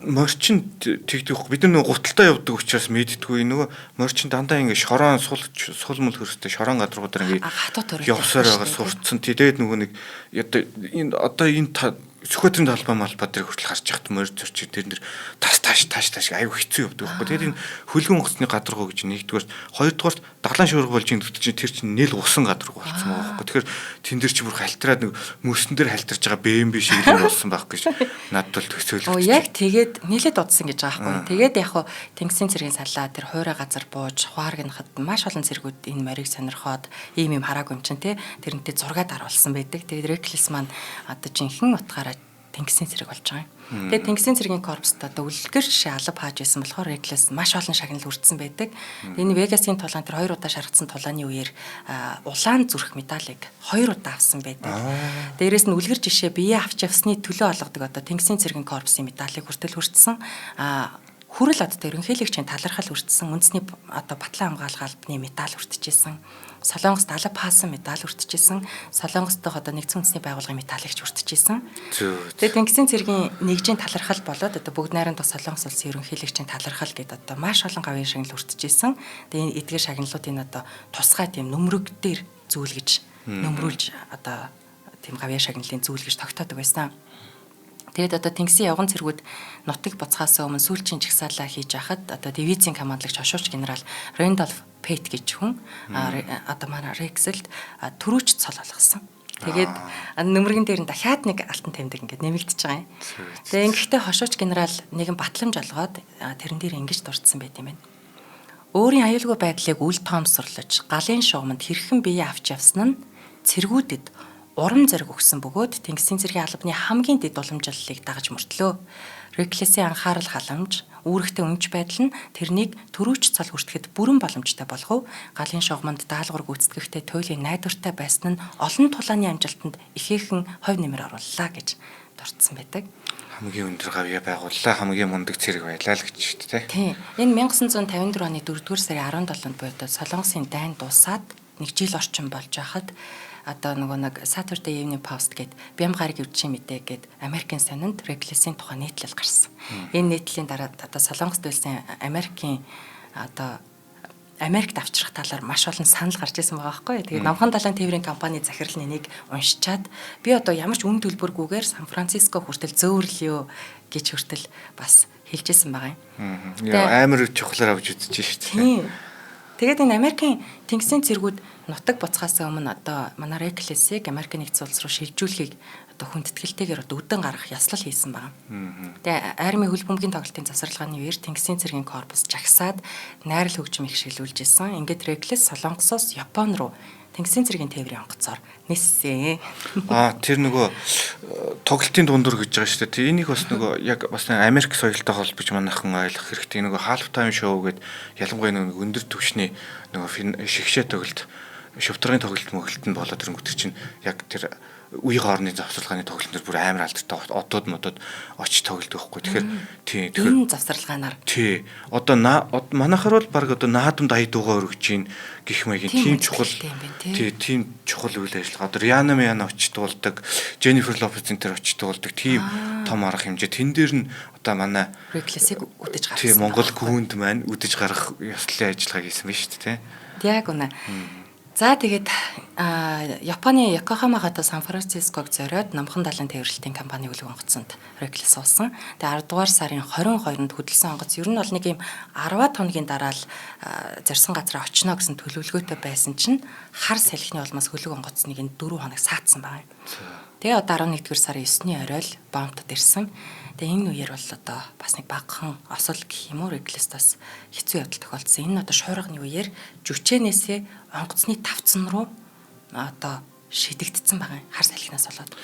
Speaker 2: морчин тэгдэг. Бид нар нөгөө гуталтай явдаг учраас мэддэггүй. Нөгөө морчин дандаа ингэ шорон сул сул мөл хөрстэй шорон гадруудаар ингэ явсаар байгаа сурцсан. Тэгээд нөгөө нэг одоо энэ Сүхбаатарын талбай малбай дээр хүртэл харж яхад морь зөрчиг тэр нэр тас тааш тааш тааш аюу хэцүү явдаг байхгүй. Тэгээд энэ хөлгөн онгоцны гадаргуу гэж нэгдүгээр, хоёрдугаар далайн шуурга болж ин чинь тэр чинь нийл усан гадаргуу болсон байгаа байхгүй. Тэгэхээр тэн дээр чи бүр хальтраад нэг мөсөн дээр хальтарч байгаа БМБ шиг юм болсон байх гэж надад бол төсөөлөгдөж.
Speaker 1: Оо яг тэгээд нийлээд удсан гэж байгаа байхгүй. Тэгээд яг хуу Тэнгисийн цэргийн салаа тэр хуурай газар бууж хуаргнахад маш олон цэргүүд энэ морийг сонирхоод ийм юм хараагүй юм чинь те тэрнтэй зураг даруулсан байдаг. Тэгээд Реклис маань одоо жинхэнэ утгаараа Тэнгисийн цэрэг болж байгаа юм. Тэгээд Тэнгисийн цэргийн корпуст одоо үлгэр жишээ алба хааж байсан болохоор Реклес маш олон шагнал хүртсэн байдаг. Энэ Вегасын тулаан тэр 2 удаа шаргацсан тулааны үеэр улаан зүрх медалийг 2 удаа авсан байдаг. Дээрээс нь үлгэр жишээ бие авч явсны төлөө олгодог одоо Тэнгисийн цэргийн корпусын медалийг хүртэл хүртсэн. Хүрэл одоо ерөнхийлөгчийн талархал хүртсэн, үндэсний одоо батлан хамгаалах албаны медаль хүртчихсэн. Солонгост алба хаасан медаль хүртчихсэн. Солонгос дахь одоо нэгдсэн үндэсний байгууллагын медалийг ч хүртчихсэн. Тэгээд Тэнгисийн цэргийн нэгжийн талархал болоод одоо бүгд найрамдах Солонгос улсын ерөнхийлөгчийн талархал гэдэг одоо маш олон гавьяа шагнал хүртчихсэн. Тэгээд энэ эдгээр шагналуудын одоо тусгай тийм нөмрөг дээр зүүлгэж нөмрүүлж одоо тийм гавьяа шагналын зүүлгэж тогтоодог байсан. Тэгээд одоо Тэнгисийн явган цэргүүд нутаг буцхаас өмнө сүүлчийн жагсаалаа хийж байхад одоо дивизийн командлагч хошууч генерал Рэндолф Пейт гэж хүн одоо манай Рекселд түрүүч цол олгосон. Тэгээд нөмргэн дээр нь дахиад нэг алтан тэмдэг ингээд нэмэгдэж байгаа юм. Тэгээд ингэхдээ хошууч генерал нэгэн батламж олгоод тэрэн дээр ингэж дурдсан байт юм байна. Өөрийн аюулгүй байдлыг үл тоомсорлож галын шугамд хэрхэн бие авч явсан нь цэргүүдэд урам зориг өгсөн бөгөөд Тэнгисийн цэргийн албаны хамгийн дэд уламжлалыг дагаж мөртлөө. Реклесийн анхаарал халамж, үүрэгтэй өмч байдал нь тэрнийг төрүүч цол хүртэхэд бүрэн боломжтой болгов. Галын шугамд даалгавар гүйцэтгэхдээ туйлын найдвартай байсан нь олон тулааны амжилтанд ихээхэн хувь нэмэр орууллаа гэж дурдсан байдаг.
Speaker 2: Хамгийн өндөр гавьяа байгууллаа, хамгийн мундаг цэрэг байлаа л гэж шүү дээ.
Speaker 1: Тийм. Энэ 1954 оны 4-р сарын 17-нд буюу Солонгосын дайн дуусаад нэг жил орчим болж байхад одоо нөгөө нэг Saturday Evening Post гээд Бям гараг өвчин мэдээ гээд Америкийн сонинд Реклесийн тухай нийтлэл гарсан. Энэ нийтлэлийн дараа одоо Солонгост байсан Америкийн одоо Америкт авчрах талаар маш олон санал гарч ирсэн байгаа байхгүй. Тэгээд Намхан далайн тээврийн компани захирал нь энийг уншичаад би одоо ямар ч үн төлбөргүйгээр Сан Франциско хүртэл зөөвөрлөё гэж хүртэл бас хэлжсэн байгаа
Speaker 2: юм. Амар чухлаар авч үзэж шүү дээ.
Speaker 1: Тэгээд энэ Америкийн Тэнгисийн цэргүүд нутаг буцхаас өмнө одоо манай Реклесийг Америкийн нэгдсэн улс руу шилжүүлэхийг одоо хүндэтгэлтэйгээр одоо үдэн гаргах яслал хийсэн байгаа. Тэгээ армийн хөл бөмбөгийн тоглолтын завсарлагын үеэр Тэнгисийн цэргийн корпус жагсаад найрал хөгжим их шилжүүлж исэн. Ингээд Реклес Солонгосоос Япон руу Тэнгисийн цэргийн тээврийн онгоцоор ниссэн.
Speaker 2: Тэр нөгөө тоглолтын дундуур гэж байгаа шүү дээ. Энийг бас нөгөө яг бас Америк соёлтой холбож манайхан ойлгох хэрэгтэй. Нөгөө half time show гэдэг ялангуяа нөгөө өндөр түвшний нөгөө шигшээ тоглолт, шувтаргын тоглолт мөглөлт нь болоод ирэнгүүт чинь яг тэр үе хоорны завсарлагын тоглолтын дээр бүр амар алдартай одууд модод очиж тоглодог байхгүй. Тэгэхээр тий
Speaker 1: тэгэхээр энэ завсарлагаанаар
Speaker 2: тий одоо манайхаар бол баг одоо наадамд ая дуугаа өргөж гин гих маягийн тийм чухал тий тийм чухал үйл ажиллагаа. Одоо Риана Миана очиж дуулдаг, Дженнифер Лопес энэ төр очиж дуулдаг тийм том арга хэмжээ. Тэн дээр нь одоо манай
Speaker 1: Реклесийг үдэж гаргасан.
Speaker 2: Тий Монгол гүнд маань үдэж гаргах ёслолын ажиллагаа хийсэн байна шүү дээ
Speaker 1: тий. Яг үнэ. За тэгээд Японы Йокохама хотоос Сан Франциског зориод Номхон далайн тээвэрлэлтийн компани хөлөг онгоцонд Реклес суусан. Тэгээд 10 дугаар сарын 22-нд хөдөлсөн онгоц ер нь бол нэг юм 10 хоногийн дараа л зорьсон газараа очино гэсэн төлөвлөгөөтэй байсан чинь хар салхины улмаас хөлөг онгоцныг энэ 4 хоног саатсан байгаа юм. Тэгээ одоо 11-р сарын 9-ний орой л Бамтад ирсэн. Тэгээ энэ үеэр бол одоо бас нэг багахан осол гэх юм уу Реклест бас хэцүү явдал тохиолдсон. Энэ нь одоо шуурганы үеэр жүчээнээсээ онгоцны тавцан руу одоо шидэгдсэн байгаа юм. Хар салхинаас болоод.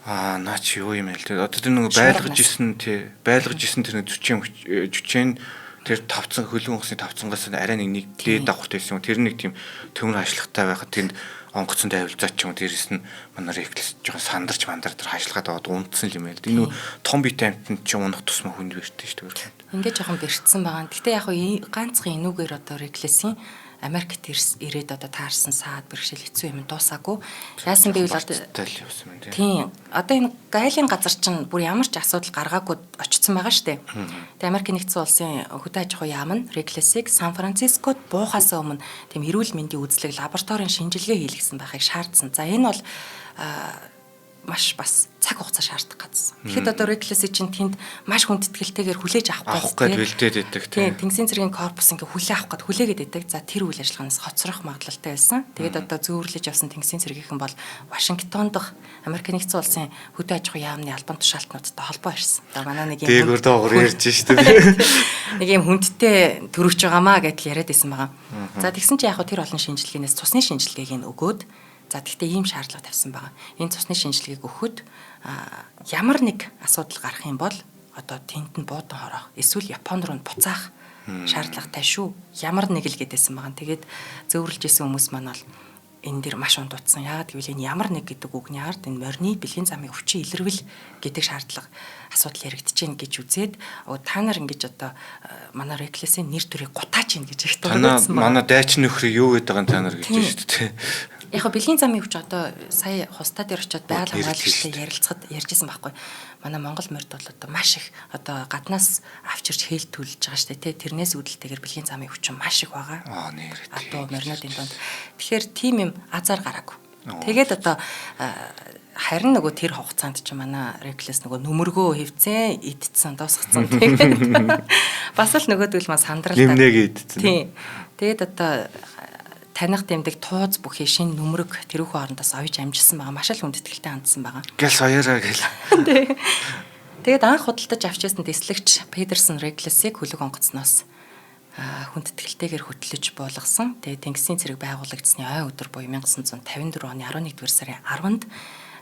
Speaker 2: Аа наа чи юу юм бэ л дээ. Одоо тэр нэг байлгаж исэн тий байлгаж исэн тэр нэг жүчээн тэр тавцан хөлөг онгоцны тавцангаас арай нэг дээд давхарт байсан юм. Тэр нэг тийм төмөр хашлагтай байхад тэнд онгоцон тавилцаач юм дээрэс нь манай Реклес жоохон сандарч мандар тэр хашлагаад аваад унтсан юм байл. Энэ нүү том биетэй амьтанд чинь унах тусмаа хүнд бэртэн шүү дээ.
Speaker 1: Ингээд жоохон бэртсэн байгаа. Гэтэ яг хуу ганцхан энүүгээр одоо Реклесийн Америкт ирээд одоо таарсан саад бэрхшээл хэцүү юм дуусаагүй. Яасан гэвэл одоо
Speaker 2: явсан юм
Speaker 1: тийм. Одоо энэ гайлын газар чинь бүр ямар ч асуудал гаргаагүй очсон байгаа штэ. Тэгээ Америкийн нэгдсэн улсын хөдөө аж ахуйн яам нь Реклесийг Сан Францискод буухаас өмнө тийм эрүүл мэндийн үзлэг лабораторийн шинжилгээ хийлгэсэн байхыг шаардсан. За энэ бол маш бас цаг хугацаа шаардах газар. Тэгэхэд одоо Реклесийг чинь тэнд маш хүндэтгэлтэйгээр хүлээж авах
Speaker 2: гэж бэлдээд байдаг
Speaker 1: тийм. Тэнгисийн цэргийн корпус ингээ хүлээ авах гээд хүлээгээд байдаг. За тэр үйл ажиллагаанаас хоцрох магадлалтай байсан. Тэгээд одоо зөөвөрлөж явсан Тэнгисийн цэргийнхэн бол Вашингтон дахь Америк нэгдсэн улсын хөдөө аж ахуйн яамны албан тушаалтнуудтай холбоо ирсэн. Одоо манай нэг
Speaker 2: юм дээгүүр доогуур ярьж штэ.
Speaker 1: Нэг юм хүндтэй төрөгч байгаамаа гэдэл яриад байсан байгаа. За тэгсэн чинь яг хөө тэр олон шинжилгээнээс цусны шинжилгээг нь өгөөд. За тэгтээ ийм шаардлага тавьсан байгаа. Энэ цусны шинжилгээг өгөхөд ямар нэг асуудал гарах юм бол одоо тэнд нь буудан хорох эсвэл Япон руу буцаах шаардлагатай шүү. Ямар нэг л гэдээсэн байгаа. Тэгээд зөөвөрлж исэн хүмүүс маань бол энэ дэр маш ундуудсан. Яагаад гэвэл энэ ямар нэг гэдэг үгний ард энэ морины бэлгийн замын өвчин илэрвэл гэдэг шаардлага асуудал яригдчихээн гэж үзээд та нар ингэж одоо манай Реклесийн нэр төрийг гутаач ийн гэж их
Speaker 2: дурдсан байна. Манай дайчин нөхрийг юу гэдэг байгаа та нар гэж шүү дээ.
Speaker 1: Яг бэлгийн замын өвч одоо сая хустаа дээр очиод байгаль хамгаалагчтай ярилцахад ярьжсэн байхгүй. Манай Монгол морьд бол одоо маш их одоо гаднаас авчирч хэл төлж байгаа шүү дээ. Тэрнээс үүдэлтэйгээр бэлгийн замын өвчин маш их байгаа.
Speaker 2: Аа нэр.
Speaker 1: Одоо моринуудын дунд. Тэгэхээр тийм юм азар гараагүй. Тэгээд одоо харин нөгөө тэр хугацаанд чи манай Реклес нөгөө нүмергөө хевцэн идсэн дуусгацсан. Тэгээд бас л нөгөөдөл маань сандрал.
Speaker 2: Нэмнэгээ идсэн.
Speaker 1: Тийм. Тэгээд одоо таних дэмдэг тууз бүхий шинэ нүмерэг тэрүүхэн орондоос оёж амжилсан байгаа. Маш л хүндэтгэлтэй хандсан байгаа.
Speaker 2: Гэл соёроо гэл.
Speaker 1: Тэгээд анх худалдаж авч ирсэн дэслэгч Педерсон Реглесийг хөлөг онгоцноос хүндэтгэлтэйгээр хөтлөж буулгасан. Тэгээд Тэнгисийн цэрэг байгуулагдсны ой өдөр буюу 1954 оны 11-р сарын 10-нд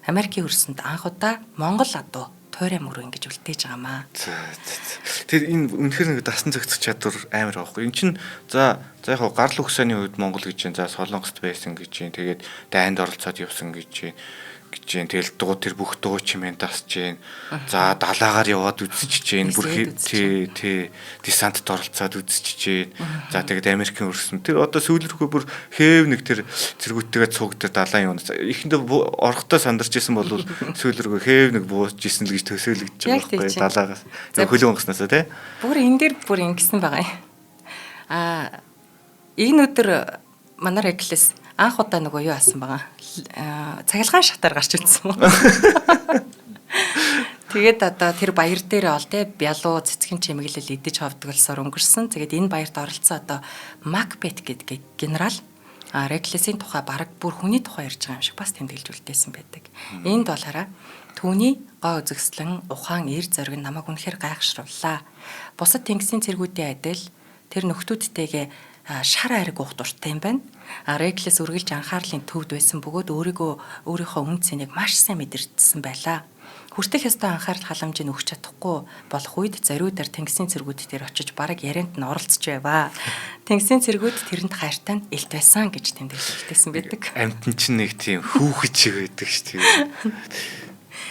Speaker 1: Америкийн хөрсөнд анх удаа Монгол адуу туйраа мөрөө ингэж үлдээж байгаамаа.
Speaker 2: Тэр энэ үнэхээр нэг дасан зохицох чадвар амар байхгүй. Эн чинь за яг гарал өгсөний үед Монгол гэж чинь за Солонгост байсан гэж чинь тэгээд дайнд оролцоод явсан гэж чинь гэж чинь тэгэл дуу тэр бүх дуу чимээ дасж чинь за далаагаар яваад үзэж чинь бүр тий тий десантд оролцоод үзэж чинь за тэгээд Америкийн өрсөн тэр одоо сүүл рүүгээ бүр хээв нэг тэр цэргүүттэйгээ цуг тэр далайн юунаас эхэндээ орохдоо сандарч исэн бол сүүл рүүгээ хээв нэг бууж исэн л гэж төсөөлөгдөж байгаа байхгүй далаагаас хөлөө онгоцноосоо тий
Speaker 1: бүр энэ дээр бүр ингэсэн байгаа юм. Аа энэ өдөр манай Реклес анх удаа нөгөө юу асан байгаа. Цахилгаан шатаар гарч ирсэн. Тэгээд одоо тэр баяр дээр бол те бялуу цэцгэн чимэглэл идэж ховдголсоор өнгөрсөн. Тэгээд энэ баярт оролцсон одоо Макбет гэдэг генерал Реклесийн тухай бараг бүр хүний тухай ярьж байгаа юм шиг бас тэмдэглэж үлдээсэн байдаг. Энд бол хараа түүний гоо үзэсгэлэн ухаан эр зориг нь намайг үнэхээр гайхшрууллаа. Бусад тэнгисийн цэргүүдийн адил тэр нөхдүүдтэйгээ шар айраг уух дуртай юм байна. Реклес үргэлж анхаарлын төвд байсан бөгөөд өөрийнхөө үн цэнийг маш сайн мэдэрсэн байлаа. Хүртэх ёстой анхаарал халамжийг өгч чадахгүй болох үед зориудаар тэнгисийн цэргүүд дээр очиж бараг ярианд нь оролцож байваа. Тэнгисийн цэргүүд тэрэнд хайртай нь элт байсан гэж тэмдэглэл үлдээсэн байдаг.
Speaker 2: Амьтан чинь нэг тийм хүүхэд шиг байдаг шүү дээ.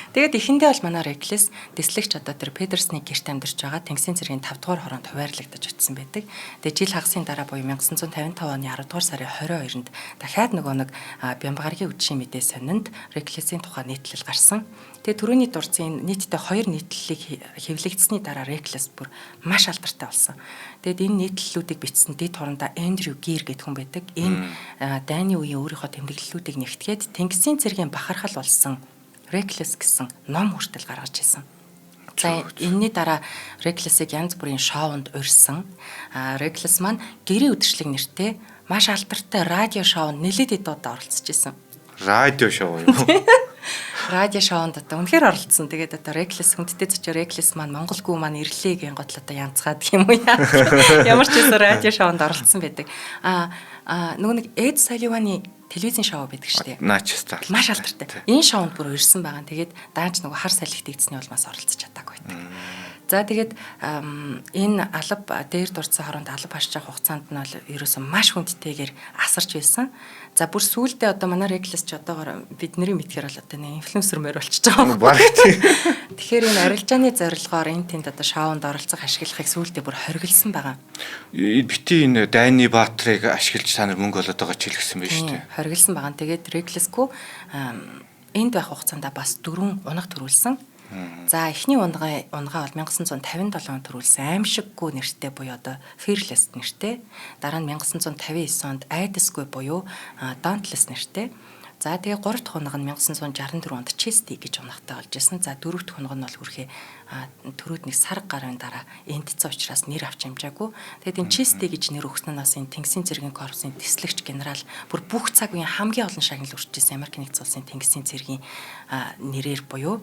Speaker 1: Тэгээд эхэндээ бол манай Реклес дэслэгч одоо тэр Педерсны гэрт амьдарч байгаа Тэнгисийн цэргийн 5 дугаар хороонд хуваарлагдаж очсон байдаг. Тэгээд жил хагасын дараа буюу 1955 оны 10 дугаар сарын 22-нд дахиад нөгөө нэг Бямбагаргийн үдшийн мэдээ сонинд Реклесийн тухай нийтлэл гарсан. Тэгээд түрүүний дурдсан нийтдээ 2 нийтлэлийг хэвлэгдсэний дараа Реклес бүр маш алдартай болсон. Тэгээд энэ нийтлэлүүдийг бичсэн дэд хурандаа Эндрю Гир гэдэг хүн байдаг. Энэ дайны үеийн өөрийнхөө тэмдэглэлүүдийг нэгтгээд Тэнгисийн цэргийн бахархал болсон Reckless гэсэн ном хүртэл гаргаж ирсэн. За энэний дараа Reckless-ыг янз бүрийн шоунд урьсан. Reckless маань гэрээ үдшилэг нэртэй маш алдартай радио шоунд нэлээд хэд удаа оролцож исэн.
Speaker 2: Радио шоу юу?
Speaker 1: Радио шоунд одоо үнэхээр оролцсон. Тэгээд одоо Reckless хүндтэй зочоо Reckless маань Монголгүй маань ирлээ гэн готлоо одоо янзгаад юм уу яа. Ямар ч байсан радио шоунд оролцсон байдаг. Нөгөө нэг Эд Салливаны телевизийн шоу байдаг шүү дээ.
Speaker 2: Наачста.
Speaker 1: Маш алдартай. Энэ шоунд бүр ирсэн байгаа. Тэгээд даанч нөгөө хар салхит игдсэний улмаас оролцож чадаагүй байдаг. За тэгээд энэ алба дээр дурдсан хороонд алба хашиж явах хугацаанд нь бол ерөөсөн маш хүндтэйгээр асарч байсан. За бүр сүүлдээ одоо манай Reckless ч одоогоор бидний мэдхээр бол одоо нэг инфлюенсер мөр болчихж байгаа юм.
Speaker 2: Бараг тийм.
Speaker 1: Тэгэхээр энэ арилжааны зорилгоор энэ тэнд одоо шоунд оролцох ашиглахыг сүүлдээ бүр хориглосон байгаа.
Speaker 2: Бити энэ дайны баатрыг ашиглаж та нар мөнгө олоод байгаа ч хэлсэн байж тээ.
Speaker 1: Хориглосон байгаа. Тэгээд Reckless-гүй энд байх хугацаанд бас 4 унах төрүүлсэн. За эхний унгаа бол 1957 онд төрүүлсэн аимшиггүй нэртэй буюу одоо Fearless нэртэй. Дараа нь 1959 онд айдасгүй буюу Dauntless нэртэй. За тэгээ 3 дахь унга нь 1964 онд Chesty гэж унгатай болж исэн. За 4 дахь унга нь бол хүрхээ төрүүд нэг сар гарын дараа эндцэн учраас нэр авч амжаагүй. Тэгээд энэ Chesty гэж нэр өгсөн нь бас энэ Тэнгисийн цэргийн корпусын тэслэгч генерал бүр бүх цаг үеийн хамгийн олон шагнал өрчижсэн Америк нэгдсэн улсын Тэнгисийн цэргийн нэрээр буюу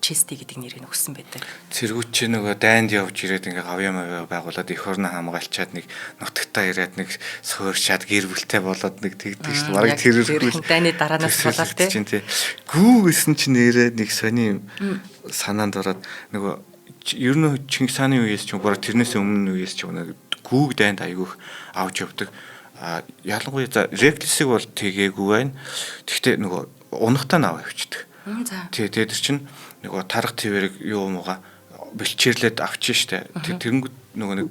Speaker 1: Чести гэдэг нэрийг өгсөн байдаг.
Speaker 2: Цэргүүд чи нөгөө дайнд явж ирээд ингээ гавьяа мавья байгуулад эх орноо хамгаалчаад нэг нутагтаа ирээд нэг сууршаад гэр бүлтэй болоод нэг тэгдэг шүү. Бараг тэрэрхүү
Speaker 1: дайны дараанаас болоод
Speaker 2: тий. Гүү гэсэн чи нэрээ нэг сони санаанд ороод нөгөө ер нь Чингис хааны үеэс ч юм бараг тэрнээс өмнө үеэс ч юм гүүг дайнд айгүйх авч явдаг. А ялангуяа за Reckless-ыг бол тэгээгүй байна. Тэгтээ нөгөө унахтаа наваа явчихдаг. Тий, тэр чинь нөгөө тарах твэрэг юу мууга бэлчээрлээд авчин штэ. Тэрэнгүүд нөгөө нэг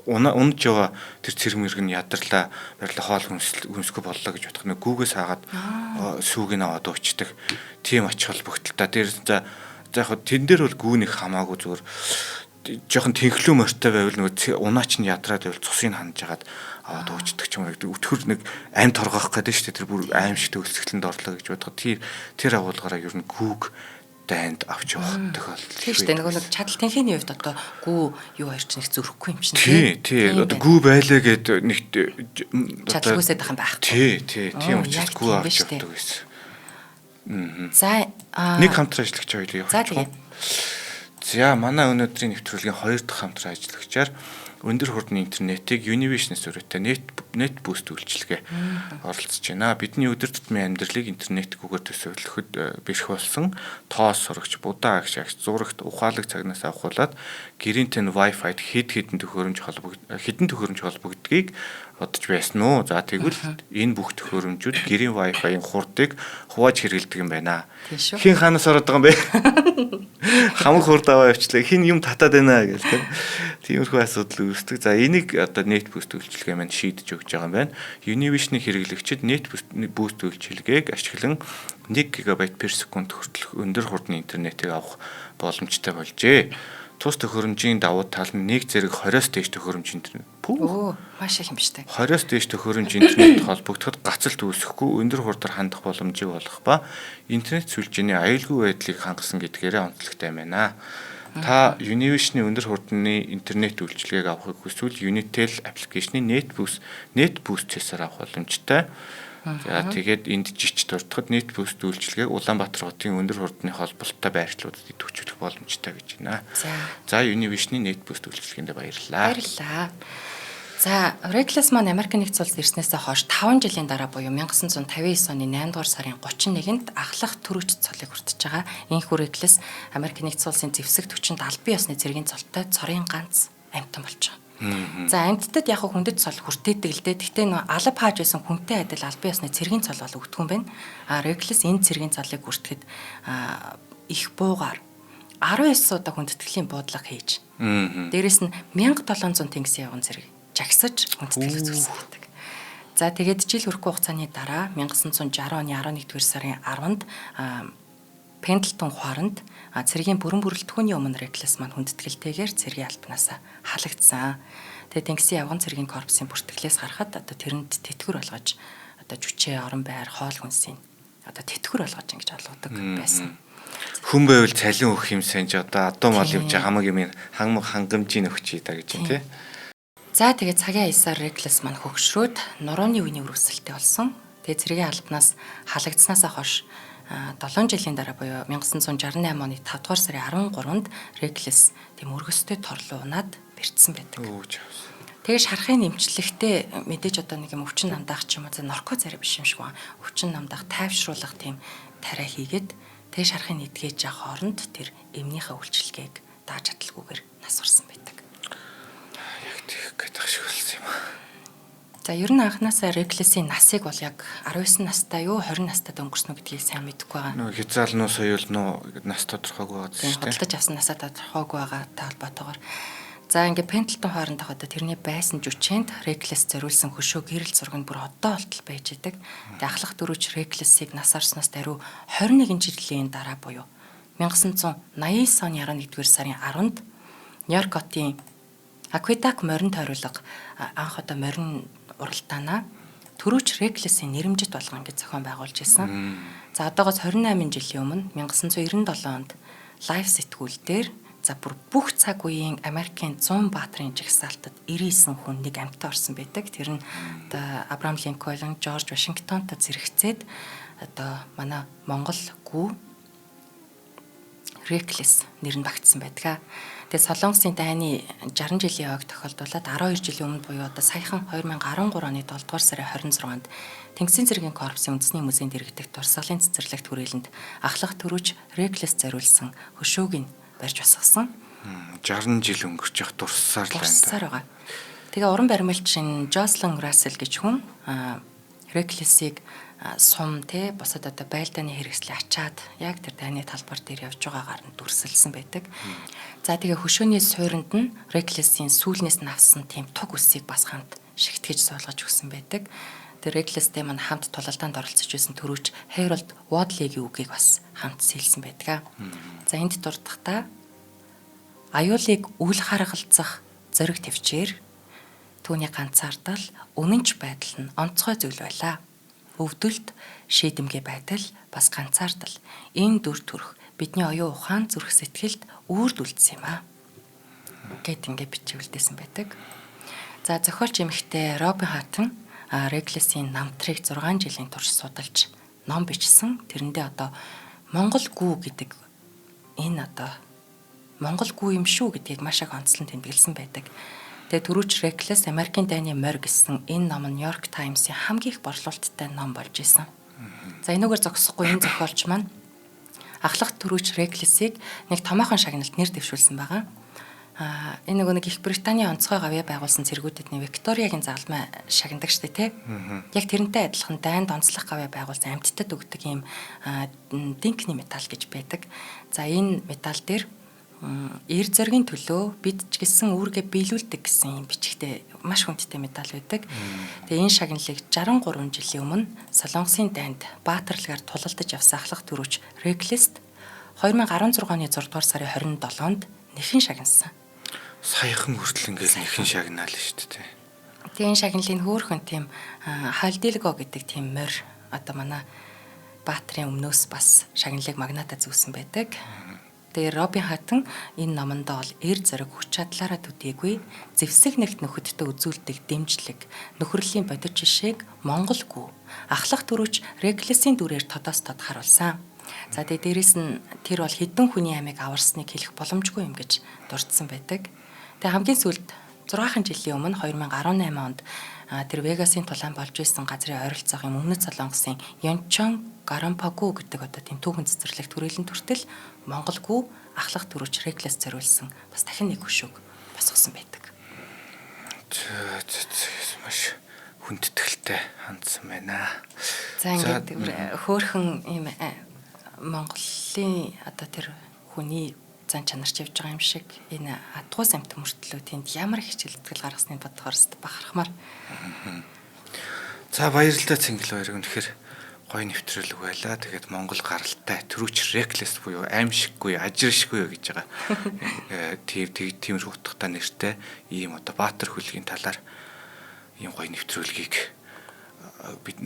Speaker 2: унаж яваа тэр цэрэг мэрэг нь ядарлаа, барилаа хоол хүнсгүй боллоо гэж бодох. Нэг гүүгээс хаагаад сүүг нь аваад уучдаг. Тийм ач холбогдолтой. Тэр за яг тэн дээр бол гүүн их хамаагүй зүгээр жоохон тэнхлүү морьтой байвал нөгөө унаач нь ядраад байвал цусыг ханаж хагаад аваад уучдаг ч юм уу. Өтгөр нэг амь торгоох гэдэг шүү дээ. Тэр бүр аим шиг төгсгөлөнд орлоо гэж бодоход тэр агуулгаараа ер нь гүүг дайнд авч явах тохиолдол.
Speaker 1: Тийм шүү дээ. Нөгөө нэг чадал тэнхээний хувьд одоо гүү юу хоёр ч нэг зөрөхгүй юм чинь
Speaker 2: тий. Тий. Одоо гүү байлаа гэд нэг
Speaker 1: чадалгүйсээд байх юм байхгүй.
Speaker 2: Тий, тий. Тийм учраас гүү авч явдаг байсан.
Speaker 1: За
Speaker 2: нэг хамтран ажиллагч хоёлоо явуучих. За манай өнөөдрийн нэвтрүүлгийн хоёр дахь хамтран ажиллагчаар өндөр хурдны интернетийг Univision-с өрөөтэй NetBoost үйлчилгээ оролцож байна. Бидний өдөр тутмын амьдралыг интернетгүйгээр төсөөлөхөд бэрх болсон тоос сурагч, будаа агш, зурагт, ухаалаг цагнаас авахуулаад гэрийн тэн Wi-Fi-д хэд хэдэн төхөөрөмж холбогддгийг бодож байсан уу? За тэгвэл энэ бүх төхөөрөмжүүд гэрийн Wi-Fi-ийн хурдыг хувааж хэрэглэдэг юм байна. Хин хаанаас ороод байгаа юм бэ? Хамаг хурд аваа явчлаа. Хин юм татаад байна гэл тийм. Тиймэрхүү асуудал үүсдэг. За энийг одоо NetBoost үйлчилгээ маань шийдэж өгч байгаа юм байна. Univision-ы хэрэглэгчид NetBoost үйлчилгээг ашиглан 1 ГБ per секунд хүртэлх өндөр хурдны интернетийг авах боломжтой болжээ. Тус төхөөрөмжийн давуу тал нь нэг зэрэг 20-оос дээш төхөөрөмж интернет.
Speaker 1: Өө, маш их юм биш үү?
Speaker 2: 20-оос дээш төхөөрөмж интернет холбогдоход гацалт үүсэхгүй өндөр хурдаар хандах боломжийг олгох ба интернет сүлжээний аюулгүй байдлыг хангасан гэдгээрээ онцлогтой байна. Та Univision-ы өндөр хурдны интернет үйлчилгээг авахыг хүсвэл Unitel аппликейшний NetBoost цэсээр авах боломжтой. За тэгээд энд жич дурдахад NetBoost үйлчилгээг Улаанбаатар хотын өндөр хурдны холболттой байршлуудад идэвхжүүлэх боломжтой гэж байна. За Univision-ы NetBoost үйлчилгээндээ баярлалаа.
Speaker 1: Баярлалаа. За, Reckless маань Америк нэгдсэн улс ирснээсээ хойш 5 жилийн дараа буюу 1959 оны 8 дугаар сарын 31-нд ахлах түрүүч цолыг хүртэж байгаа. Энэхүү Reckless Америк нэгдсэн улсын зэвсэг түвшинд албан ёсны цэргийн цолтой цорын ганц амьтан болж байгаа. За, амьтдад яг хүндэт цол хүртээдэг л дээ. Гэхдээ нөө алба хааж байсан хүнтэй адил албан ёсны цэргийн цол бол өгдөг юм байна. А Reckless энэ цэргийн цолыг хүртэхэд их буугаар 19 удаа хүндэтгэлийн буудлага хийж. Дээрэс нь 1700 тэнгисийн явган цэрэг жагсаж хүндэтгэл үзүүлсэн гэдэг. За, тэгээд жил хүрэхгүй хугацааны дараа 1960 оны 11-р сарын 10-нд Пендлтон хуаранд цэргийн бүрэн бүрэлдэхүүний өмнө Reckless маань хүндэтгэлтэйгээр цэргийн албанаас халагдсан. Тэгээд Тэнгисийн явган цэргийн корпусын бүртгэлээс харахад одоо тэрэнд тэтгэвэр болгож одоо жүчээ, орон байр, хоол хүнсийг одоо тэтгэвэр болгож ингэж олгодог байсан.
Speaker 2: Хүн байвал цалин өгөх юмсан ч одоо адуу мал явж хамаг юм хангамжийн өгчий да гэж юм тий.
Speaker 1: За, тэгээд цагийн аясаар Reckless маань хөгшрөөд нурууны үений үр өсөлттэй болсон. Тэгээд цэргийн албанаас халагдснаасаа хойш 7 жилийн дараа буюу 1968 оны 5 дугаар сарын 13-нд Reckless тийм өргөстэй торлоо унаад бэртсэн байдаг. Тэгээд шарахын нэмчлэхдээ мэдээж одоо нэг юм өвчин намдаах ч юм уу, нарко царай биш юм шиг байна. Өвчин намдаах, тайвшруулах тийм тариа хийгээд тэгээд шарахын эдгэж явах хооронд тэр эмнийхээ үйлчилгээг дааж чадалгүйгээр нас барсан байдаг.
Speaker 2: Яг тийх гэдэг шиг болсон юм аа.
Speaker 1: За, ер нь анханасаа Reckless-ийн насыг бол яг 19 настай юу 20 настай өнгөрсөн үү гэдгийг сайн мэдэхгүй байгаа.
Speaker 2: Нөө хязгаал нөө соёл нөө нас тодорхойгүй байгаа
Speaker 1: шүү дээ. Худалдаж авсан насаа тодорхойгүй байгаатай холбоотойгоор. За, ингээ Пендлтон хоорондох одоо тэрний байсан жүчээнд Reckless зориулсан хөшөө гэрэл зураг нь бүр одоо болтол байж идэг. Тэгээ ахлах дөрвч Reckless-ийг нас орсноос даруй 21 жилийн дараа буюу 1989 оны 11-р сарын 10-нд Нью-Йорк хотын Акведак морин тойруулга анх одоо морин уралтаанаа төрөөч Reckless-ийн нэрэмжит болгон гэж зохион байгуулж исэн. За, одоогоос 28 жилийн өмнө 1997 онд Life сэтгүүл дээр за бүр бүх цаг үеийн Америкийн 100 баатрын жагсаалтад 99 хүн нэг амьтан орсон байдаг. Тэр нь одоо Абрахам Линкольн, Жорж Вашингтонтой зэрэгцээд одоо манай Монгол гүү Reckless нэр нь багтсан байдаг. Тэгээ Солонгосын дайны 60 жилийн ойг тохиолдуулаад 12 жилийн өмнө буюу одоо саяхан 2013 оны 7 дугаар сарын 26-нд Тэнгисийн цэргийн корпусын үндэсний музейн дэргэдэх дурсгалын цэцэрлэгт хүрээлэнд ахлах төрүүч Reckless зориулсан хөшөөг нь барьж босгосон.
Speaker 2: 60 жил өнгөрч явах дурссаар л байна.
Speaker 1: Дурссаар байгаа. Тэгээ уран баримлчин Jocelyn Russell гэж хүн Reckless-ийг сум те бусад одоо байлдааны хэрэгслийг ачаад яг тэр дайны талбар дээр явж байгаагаар нь дүрсэлсэн байдаг. За, тэгээ хөшөөний суурьнд нь Reckless-ийн сүүлнээс нь авсан тийм туг үсийг бас хамт шигтгэж суулгаж өгсөн байдаг. Тэр Reckless-тэй маань хамт тулалдаанд оролцож байсан төрүүч Harold Wadley-гийн үгийг бас хамт сэлсэн байдаг. За, энд дурдахдаа аюулыг үл харгалзах зориг төвчээр түүний ганцаардал үнэнч байдал нь онцгой зүйл байлаа. Өвдөлт, шийдэмгий байдал, бас ганцаардал энэ дүр төрх бидний оюун ухаан, зүрх сэтгэлд үүрд үлдсэн юм аа гэт ингээ бичиг үлдээсэн байдаг. За, зохиолч эмэгтэй Робин Хаттон Reckless-ийн намтрыг 6 жилийн турш судалж ном бичсэн. Тэрэндээ одоо Монгол гүү гэдэг энэ одоо Монгол гүү юм шүү гэдгийг маш их онцлон тэмдэглэсэн байдаг. Тэгээ түрүүч Reckless Америкийн дайны морь гэсэн энэ ном нь Нью-Йорк Таймсын хамгийн их борлуулалттай ном болж исэн. За, энүүгээр зогсохгүй энэ зохиолч маань ахлах түрүүч Reckless-ийг нэг томоохон шагналд нэр дэвшүүлсэн байгаа. Энэ нөгөө нэг Их Британийн онцгой гавьяа байгуулсан цэргүүдэд нэг Викториягийн загалмай шагнадаг штэ тий. Яг тэрнтэй адилхан дайнд онцлог гавьяа байгуулсан амьтдад өгдөг ийм динкний медаль гэж байдаг. За, энэ медаль дээр эр зоригийн төлөө бид ч гэсэн үүргээ биелүүлдэг гэсэн юм бичгтэй маш хүндтэй медаль байдаг. Тэгээ энэ шагналыг 63 жилийн өмнө Солонгосын дайнд баатарлагаар тулалдаж явсан ахлах түрүүч Reckless 2016 оны 6 дугаар сарын 27-нд нэхэн шагнасан.
Speaker 2: Саяхан хүртэл ингээл нэхэн шагнаал шүү дээ.
Speaker 1: Тэгээ энэ шагналын хөөрхөн тийм Хальдилго гэдэг тийм морь одоо манай баатрын өмнөөс бас шагналыг магната зүүсэн байдаг. Тэгээ Робин Хаттон энэ номондоо бол эр зориг хүч чадлаараа төдийгүй зэвсэг нэгт нөхөдтэй үзүүлдэг дэмжлэг, нөхөрлийн бодит жишээг Монгол гүү ахлах түрүүч Reckless-ийн дүрээр тодоос тод харуулсан. За, тэгээ дээрэс нь тэр бол хэдэн хүний амийг аварсныг хэлэх боломжгүй юм гэж дурдсан байдаг. Тэгээ хамгийн сүүлд 6 жилийн өмнө 2018 онд тэр Вегасын тулаан болж исэн газрын ойролцоох юм Өмнөд Солонгосын Йончон Гарампагу гэдэг одоо тийм түүхэн цэцэрлэгт хүрээлэн төртөл Монголгүй ахлах төрөч Реклес зориулсан бас дахин нэг хөшөөг босгосон байдаг.
Speaker 2: Маш хүндэтгэлтэй хандсан байна.
Speaker 1: За ингээд хөөхөн ийм Монголын одоо тэр хүний зан чанарч явж байгаа юм шиг энэ адгуй самт мөртлөө тэнд ямар их хичээлтгэл гаргасныг бодохоор бахархмаар.
Speaker 2: За баярлалаа Цэнгэл баяр. Үнэхээр гоё нэвтрүүлэг байлаа. Тэгээд Монгол гаралтай төрүүч реклес буюу аимшиггүй, ажиршгүй гэж байгаа. Тиймэрхүү утгатай нэртэй ийм одоо Баатар хүлгийн талаар ийм гоё нэвтрүүлгийг бид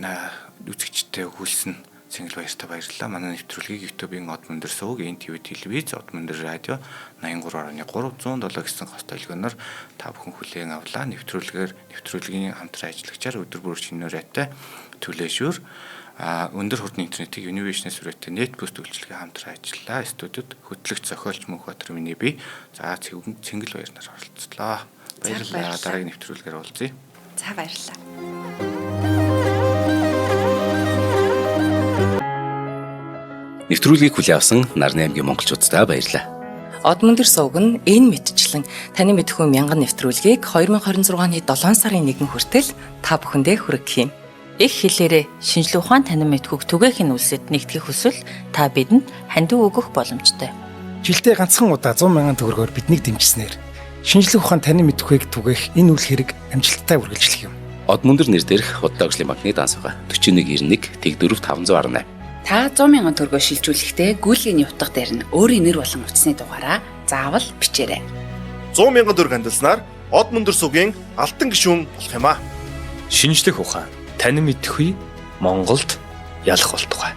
Speaker 2: үзэгчтэй өгүүлсэн Цэнгэл баяртай баярлалаа. Манай нэвтрүүлгийг YouTube-ийн Од мөндөр сувг, NTV телевиз, Од мөндөр радио 83.3 107 гэсэн гос толгойноор та бүхэн хүлээн авлаа. Нэвтрүүлгийн хамтран ажиллагчаар өдөр бүр шинээр айтай түлээшүр өндөр хурдны интернетийг Univision-ээс хүрээтэй NetBoost үйлчилгээ хамтран ажиллалаа. Студид хөтлөгч зохиолч Мөнхбаатар миний би. За Цэнгэл баярнаар оролцлоо. Баярлалаа. Дараагийн нэвтрүүлгээр уулзъя.
Speaker 1: За баярлалаа.
Speaker 3: Нэвтрүүлгийг хүлээн авсан Нарны аймгийн монголчууддаа баярлалаа.
Speaker 1: Од мөндөр сувг нь энэ мэтчлэн таны мэдхүү мянган нэвтрүүлгийг 2026 оны 7 сарын 1 хүртэл та бүхэндээ хүргэх юм.
Speaker 4: Их хэлээрээ шинжлэх ухаан танин мэдхүйг түгээх нь үлсэд нэгтгэх хүсвэл та бидэнд хандив өгөх боломжтой.
Speaker 5: Жилдээ ганцхан удаа 100 мянган төгрөгөөр биднийг дэмжсэнээр шинжлэх ухаан танин мэдхүйг түгээх энэ үйл хэрэг амжилттай үргэлжлэх юм.
Speaker 3: Од мөндөр нэр дээрх худлаа ажлын банкны данс байгаа. 4191 Тэг4 518.
Speaker 6: Та 100 мянган төгрөгөөр шилжүүлэхдээ гүйлгээний утга дээр нь өөрийн нэр болон утасны дугаараа заавал бичээрэй.
Speaker 7: 100 мянган төгрөг хандилснаар Од мөндөр сувгийн алтан гишүүн болох юм аа.
Speaker 8: Шинжлэх ухаан танин мэдхүй Монголд ялах болтугай.